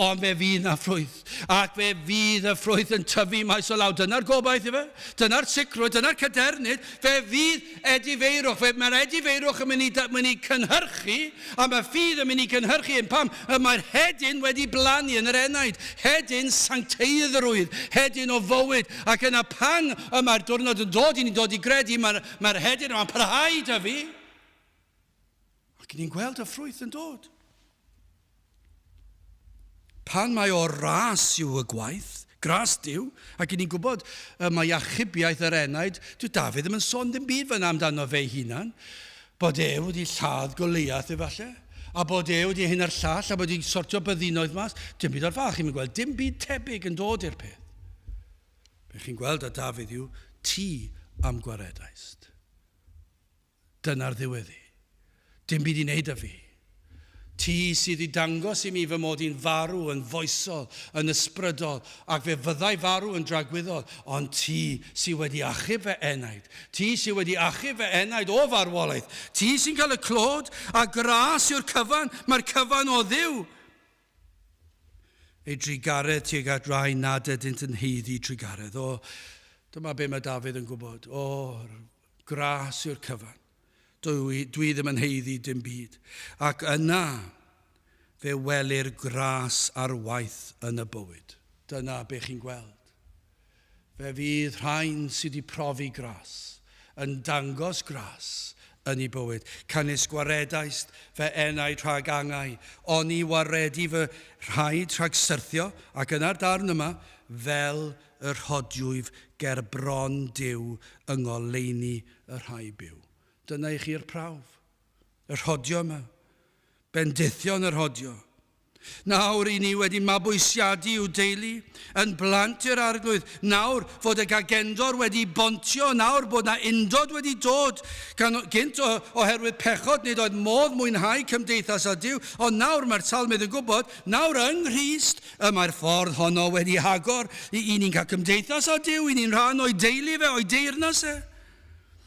Ond fe fydd na ffrwyth, ac fe fydd y ffrwyth yn tyfu maes o law. Dyna'r gobaith ife, dyna'r sicrwydd, dyna'r cadernid. Fe fydd edifeirwch, mae'r edifeirwch yn mynd i cynhyrchu, a mae ffydd yn mynd i cynhyrchu yn pam. Mae'r hedyn wedi blannu yn yr enaid, hedyn sancteiddrwydd, hedyn o fywyd. Ac yna pan y mae'r diwrnod yn dod, i ni'n dod i gredu, mae'r hedyn yma'n parhau i dyfu. Ac ni'n gweld y ffrwyth yn dod. Pan mae o ras yw y gwaith, gras Duw, ac i ni'n gwybod mae achubiaeth yr enaid, dyw Dafydd ddim yn sôn ddim byd fyna amdano fe'i hunan, bod e wedi lladd Goliath efallai, a bod e wedi hyn a'r llall, a bod wedi sortio byddinoedd mas, dim byd o'r fath, chi'n gweld dim byd tebyg yn dod i'r peth. Be chi'n gweld o Dafydd yw, ti am gwaredaist. Dyna'r ddiweddi. Dim byd i wneud â fi. Ti sydd i dangos i mi fy mod i'n farw yn foesol, yn ysbrydol, ac fe fyddai farw yn dragwyddol, ond ti sydd wedi achub fy enaid. Ti sydd wedi achub fy enaid o farwolaeth. Ti sy'n cael y clod, a gras yw'r cyfan, mae'r cyfan o Dduw. Ei drugaredd tuag at rai nad ydynt yn haeddu trugaredd. O, dyma be mae Dafydd yn gwybod. O, gras yw'r cyfan. Dwi ddim yn haeddu dim byd. Ac yna fe welir gras ar waith yn y bywyd. Dyna be chi'n gweld. Fe fydd rhain sydd wedi profi gras, yn dangos gras yn ei bywyd. Canys gwaredaist fy enaid rhag angau, oni waredu fy rhaid rhag syrthio, ac yna'r darn yma, fel y rhodiwyf ger bron Duw yng ngoleuni y rhai byw. Dyna i chi'r prawf. Y rhodio yma. Bendithion y rhodio. Nawr i ni wedi mabwysiadu i'w deulu, yn blant i'r Arglwydd. Nawr fod y gagendor wedi bontio, nawr bod na undod wedi dod. Gan gynt oherwydd pechod nid oedd modd mwynhau cymdeithas â Duw, ond nawr mae'r salmydd yn gwybod, nawr yng Nghrist, y mae'r ffordd honno wedi hagor i ni'n cael cymdeithas â Duw, i ni'n rhan o'i deulu fe, o'i deyrnas e.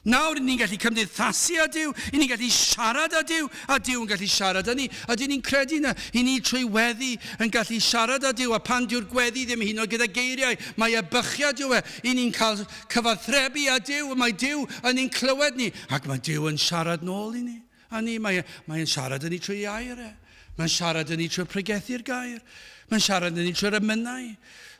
Nawr, ni'n gallu cymdeithasu â Duw, i ni'n gallu siarad â Duw, a Duw yn gallu siarad â ni. A dyn ni'n credu na, i ni trwy weddi yn gallu siarad â Duw, a pan dyw'r gweddi ddim hyd yn oed gyda geiriau, mae ebychiad yw e, i ni'n cael cyfathrebu â Duw, mae Duw yn ein clywed ni, ac mae Duw yn siarad nôl i ni. A ni, mae, mae'n siarad â ni trwy air e. Mae'n siarad â ni trwy'r pregethu'r gair. Mae'n siarad â ni trwy'r emynau.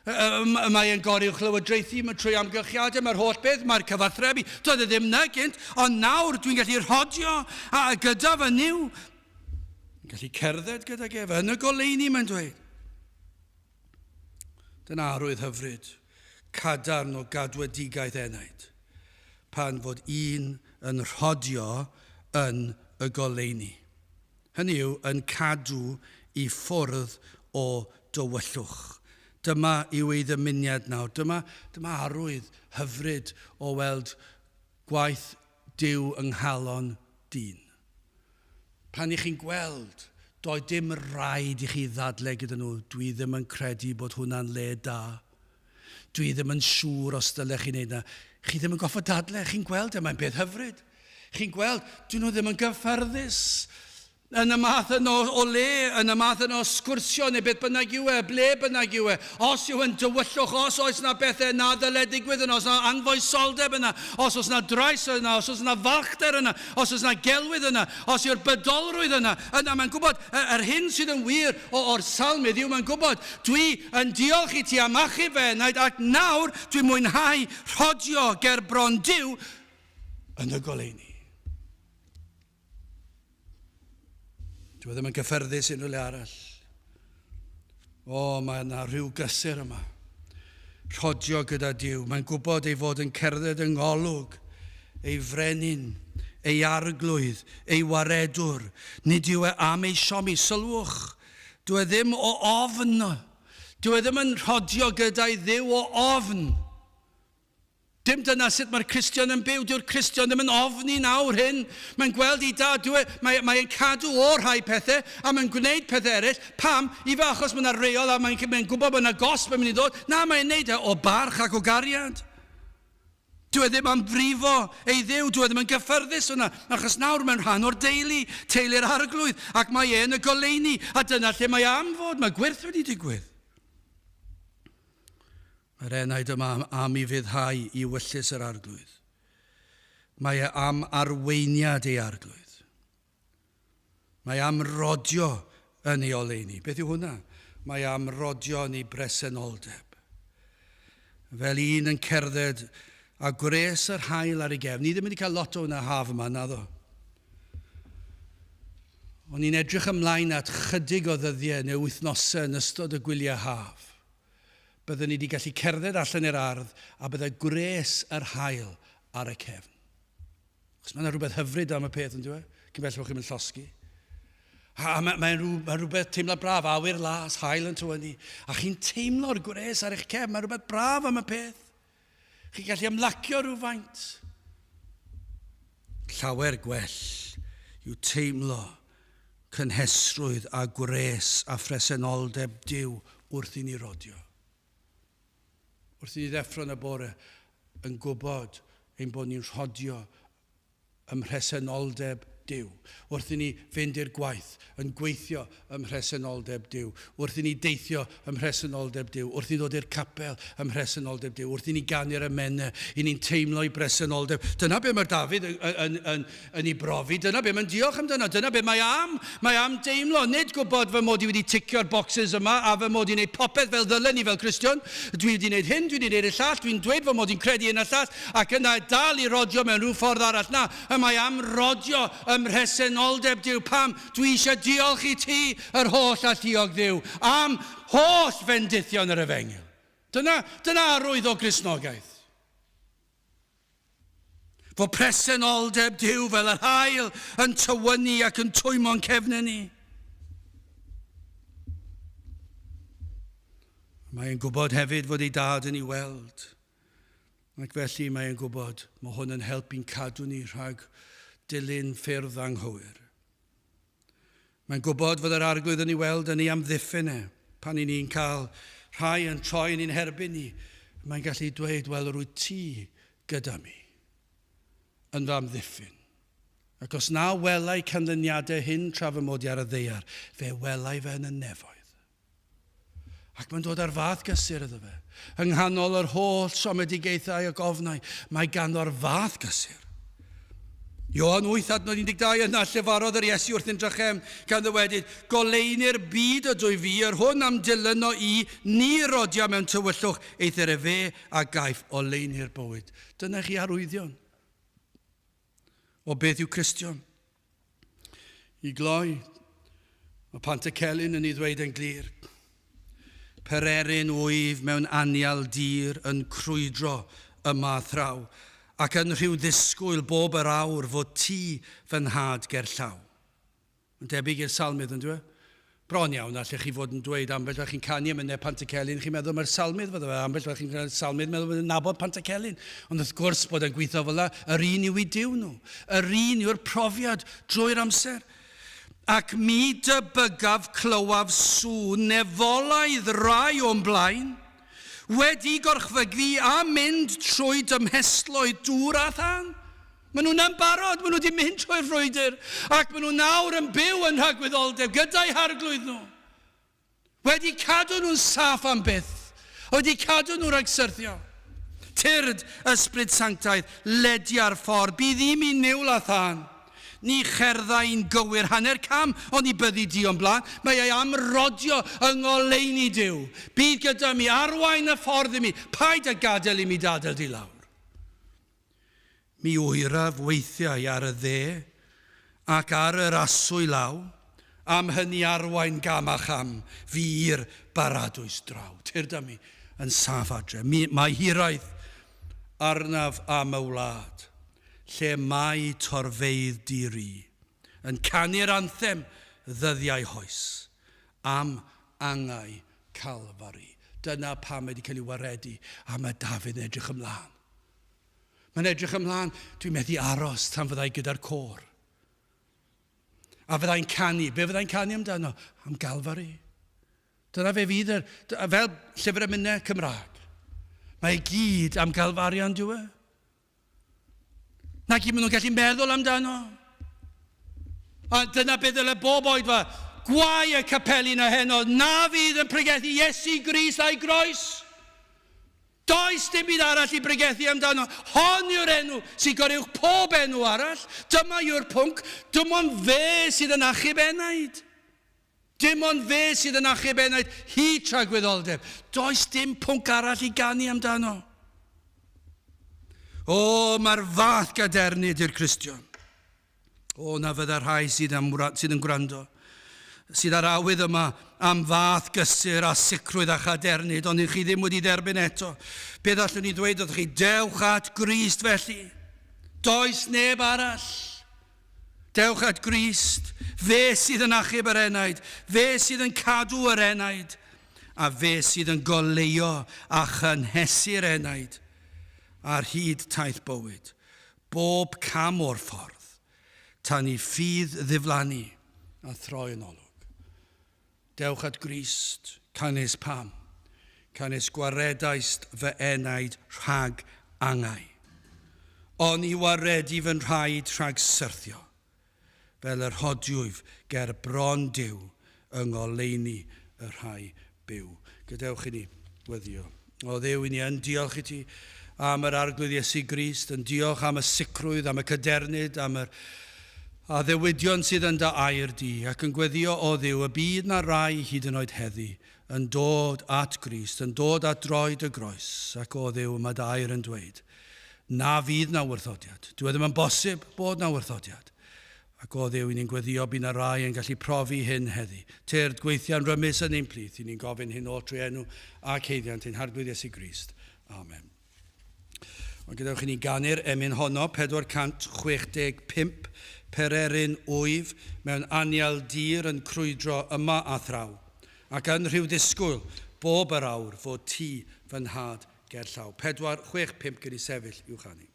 Mae e'n goruwchlywodraethu mae trwy amgylchiadau, mae'r holl beth, mae'r cyfathrebu. Doedd e ddim na gynt, ond nawr dwi'n gallu rhodio a gyda fy Nuw. Yn gallu cerdded gydag ef yn y goleuni, mae'n dweud. Dyna arwydd hyfryd, cadarn o gadwedigaeth enaid, pan fod un yn rhodio yn y goleuni. Hynny yw, yn cadw i ffwrdd o dywyllwch. Dyma yw ei ddymuniad nawr. Dyma, dyma arwydd hyfryd o weld gwaith Duw yng nghalon dyn. Pan i chi'n gweld, doedd dim rhaid i chi ddadle gyda nhw, dwi ddim yn credu bod hwnna'n le da. Dwi ddim yn siŵr os dylech chi wneud na. Chi ddim yn goffod dadle, chi'n gweld e, mae'n beth hyfryd. Chi'n gweld, dyn nhw ddim yn gyffyrddus yn y math yno o le, yn y math yno o sgwrsio neu beth bynnag yw e, ble bynnag yw e. Os yw yn dywyllwch, os oes na bethau na ddyle digwydd yna, os na anfoesoldeb yna, os oes na drais yna, os oes na falchder yna, os oes na gelwydd yna, os yw'r bydolrwydd yna, yna mae'n gwybod yr hyn sydd yn wir o'r salmydd yw mae'n gwybod, dwi yn diolch i ti am achub fy enaid ac nawr dwi'n mwynhau rhodio ger bron Duw yn y goleuni. Dwi ddim yn gyffyrddus unrhyw le arall. O, mae yna rhyw gysur yma. Rhodio gyda Duw. Mae'n gwybod ei fod yn cerdded yng ngolwg ei frenin, ei arglwydd, ei waredwr. Nid yw e am ei siomi. Sylwch, dyw e ddim o ofn. Dyw e ddim yn rhodio gyda'i Dduw o ofn. Dim dyna sut mae'r Cristion yn byw. Dyw'r Cristion ddim yn ofni nawr hyn. Mae'n gweld ei dad. Dyw e, mae, mae e'n cadw o rhai pethau a mae'n gwneud pethau eraill. Pam? Ife achos mae yna reol a mae'n mae gwybod bod yna gosb yn mynd i ddod? Na, mae'n neud e o barch ac o gariad. Dyw e ddim am frifo ei Dduw, dyw e ddim yn gyffyrddus yna, achos nawr mae'n rhan o'r deulu, teulu'r arglwydd, ac mae e yn y goleuni, a dyna lle mae am fod, mae gwyrth wedi digwydd. Mae'r enaid yma am ufuddhau i wyllys yr Arglwydd. Mae e am arweiniad ei Arglwydd. Mae am rodio yn ei oleuni. Beth yw hwnna? Mae am rodio yn ei bresenoldeb. Fel un yn cerdded a gwres yr haul ar ei gefn. Ni ddim wedi cael lot o hwnna haf yma, naddo. O'n i'n edrych ymlaen at chydig o ddyddiau neu wythnosau yn ystod y gwyliau haf. Byddwn ni wedi gallu cerdded allan i'r ardd a byddai gwres yr haul ar y cefn. Achos mae yna rhywbeth hyfryd am y peth, yn dweud? Cyn bell bod chi'n mynd llosgi. A mae'n mae, mae rhywbeth teimlad braf, awyr las, haul yn tywynnu. A chi'n teimlo'r gwres ar eich cefn, mae rhywbeth braf am y peth. Chi'n gallu ymlacio rhywfaint. Llawer gwell yw teimlo cynhesrwydd a gwres a phresenoldeb Duw wrth i ni rodio. Wrth i ni ddeffro yn y bore yn gwybod ein bod ni'n rhodio ym mhresenoldeb Duw. Wrth i ni fynd i'r gwaith, yn gweithio ym mhresenoldeb Duw. Wrth i ni deithio ym mhresenoldeb Duw. Wrth i ni ddod i'r capel ym mhresenoldeb Duw. Wrth i ni ganu'r emynau, i ni'n teimlo ei bresenoldeb. Dyna be mae'r Dafydd yn, yn, yn, yn ei brofi. Dyna be mae'n diolch amdano. Dyna be mae am. Mae am deimlo, nid gwybod fy mod i wedi ticio'r bocsys yma a fy mod i'n gwneud popeth fel ddylen i fel Cristion. Dwi wedi gwneud hyn, dwi wedi gwneud y llall, dwi'n dweud fy mod i'n credu hyn a llall, ac yna dal i rodio mewn rhyw ffordd arall. Na, y mae am rodio ym mhresenoldeb Duw. Pam? Dwi eisiau diolch i ti, yr holl alluog Dduw, am holl fendithion yr efengyl. Dyna, dyna arwydd o Gristnogaeth. Fod presenoldeb Duw fel yr haul yn tywynnu ac yn twymo'n cefnau ni. Mae'n gwybod hefyd fod ei dad yn ei weld. Ac felly mae'n gwybod mae hwn yn helpu'n cadw ni rhag dilyn ffyrdd anghywir. Mae'n gwybod fod yr Arglwydd yn ei weld yn ei amddiffyn e. Pan i ni'n cael rhai yn troi yn ein herbyn ni, mae'n gallu dweud, wel, yr wyt ti gyda mi yn fy amddiffyn. Ac os na welai canlyniadau hyn tra fy mod i ar y ddaear, fe welai fe yn y nefoedd. Ac mae'n dod ar fath gysur iddo fe. Yng nghanol yr holl siomedigaethau ac ofnau, mae ganddo'r fath gysur. Ioan 8 adnod 12 yna llefarodd yr Iesu wrthyn drachefn, gan ddywedyd, Goleuni'r byd ydw i fi, yr hwn am dilyno i, ni rodia mewn tywyllwch, eithr efe a gaiff oleuni'r bywyd. Dyna chi arwyddion o beth yw Cristion. I gloi, mae Pantycelyn yn ei ddweud yn glir. Pererin wyf mewn anial dir yn crwydro yma a thraw, ac yn rhyw ddisgwyl bob yr awr fod ti fy nhad ger llaw. Mae'n debyg i'r salmydd, yn dwi? Bron iawn, allech chi fod yn dweud ambell waith chi'n canu emynau Pantycelyn, chi'n meddwl mae'r salmydd fydde fe, ambell waith chi'n canu salmydd, meddwl bod yn nabod Pantycelyn. Ond wrth gwrs bod e'n gweithio fel la, yr un yw i Duw nhw. Yr un yw'r profiad drwy'r amser. Ac mi dybygaf clywaf sŵn nefolaidd rai o'm blaen, wedi gorchfygu a mynd trwy dymhestloedd dŵr a thân. Maen nhw 'na'n barod, maen nhw wedi mynd trwy'r frwydr, ac maen nhw nawr yn byw yn rhagwyddoldeb gyda'u harglwydd nhw. Wedi cadw nhw'n saff am byth, wedi cadw nhw rhag syrthio. Tyrd, Ysbryd Sanctaidd, ledia'r ffordd, bydd i mi niwl a thân. Ni cherdda i'n gywir hanner cam, ond ni byddi di o'm blaen. Mae ei am rodio yng ngoleuni Duw. Bydd gyda mi, arwain y ffordd i mi, paid â gadael i mi d'adael di lawr. Mi oeraf weithiau ar y dde ac ar yr aswy law, am hynny arwain gam a cham fi i'r baradwys draw. Tyrd â mi yn saff adre. Mi, mae hiraeth arnaf am y wlad. lle mae torfeydd di-ri, yn canu'r anthem ddyddiau hoes, am angau Calfari. Dyna pam mae wedi cael ei waredu, a mae Dafydd yn edrych ymlaen. Mae'n edrych ymlaen, dwi'n methu aros tan fyddai gyda'r côr. A fyddai'n canu, be fyddai'n canu amdano? Am Galfari. Dyna fe fydd, fel llyfr emynau Cymraeg. Mae i gyd am Galfari ond yw e? Na gyd maen nhw'n gallu meddwl amdano. A dyna beth ddyle bob oedfa. Gwae y capeli na heno, na fydd yn pregethu Iesu Grist a'i groes. Does dim byd arall i bregethu amdano. Hon yw'r enw sy'n goruwch pob enw arall. Dyma yw'r pwnc. Dim ond fe sydd yn achub enaid. Dim ond fe sydd yn achub enaid hyd tragwyddoldeb. Does dim pwnc arall i ganu amdano. O, mae'r fath gadernid i'r Cristion. O, na fydda rhai sydd, am, sydd yn gwrando, sydd ar awydd yma am fath gysur a sicrwydd a chadernid, ond chi ddim wedi dderbyn eto. Beth allwn ni ddweud wrthych chi? Dewch at Grist felly. Does neb arall. Dewch at Grist. Fe sydd yn achub yr enaid. Fe sydd yn cadw yr enaid. A fe sydd yn goleuo a chynhesu'r enaid ar hyd taith bywyd. Bob cam o'r ffordd, tan i ffydd ddiflannu a throi yn olwg. Dewch at Grist, canys pam, canys gwaredaist fy enaid rhag angau. Oni waredi fy nhraed rhag syrthio, fel yr hodiwyf ger bron Duw yng ngoleuni y rhai byw. Gadewch i ni weddio. O Dduw, i ni yn diolch i ti am yr Arglwydd Iesu Grist, yn diolch am y sicrwydd, am y cadernid, am yr addewidion sydd yn dy air di, ac yn gweddio o Dduw y bydd na rai hyd yn oed heddi yn dod at Grist, yn dod at droed y groes, ac o Dduw, mae dy air yn dweud, na fydd na wrthodiad. Dyw e ddim yn bosib bod na wrthodiad. Ac o Dduw, i ni'n gweddio bydd na rai yn gallu profi hyn heddi. Tyrd, gweithia'n rymus yn ein plith, i ni'n gofyn hyn oll trwy enw ac haeddiant ein Harglwydd Iesu Grist. Amen. Ond gadewch i ni ganu'r emyn honno, 465, Pererin wyf, mewn anial dir yn crwydro yma a thraw, ac yn rhyw ddisgwyl, bob yr awr, fod ti fy nhad gerllaw. 465 gyda sefyll i'w chanu.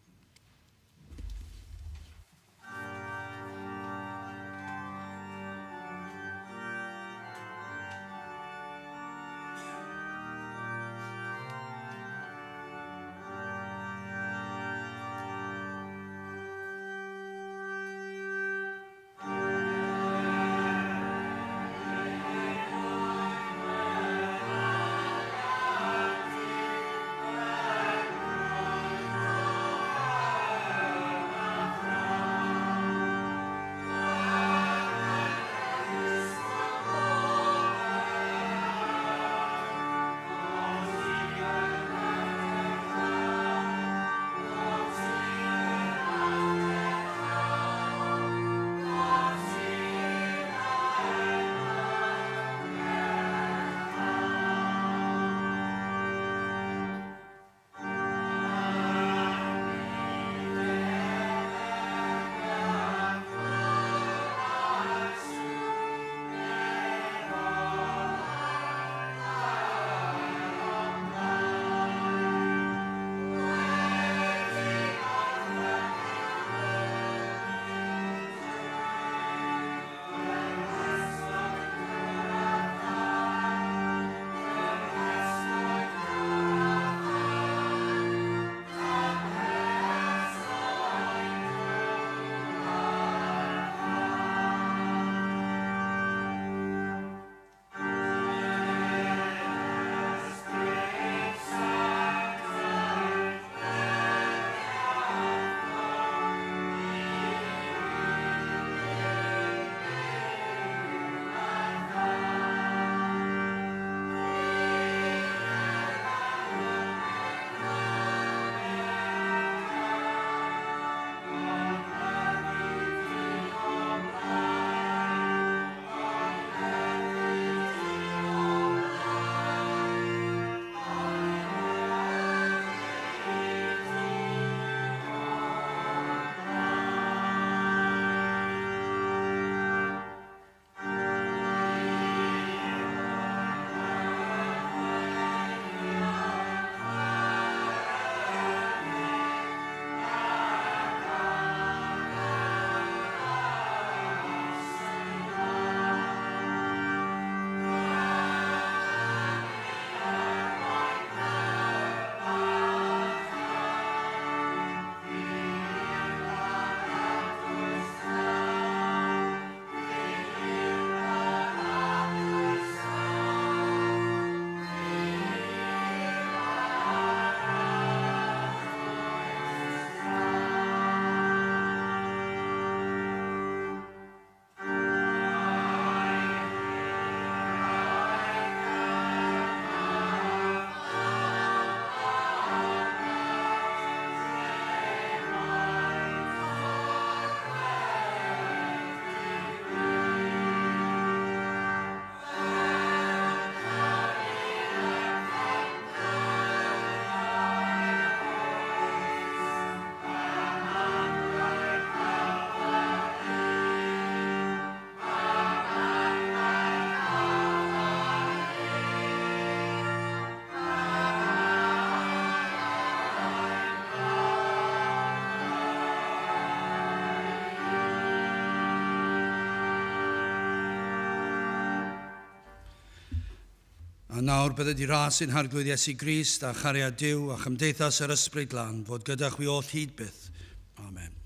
A nawr bydded i ras ein Harglwydd Iesu Grist a chariad Duw a chymdeithas yr Ysbryd Glân fod gyda chwi oll hyd byth. Amen.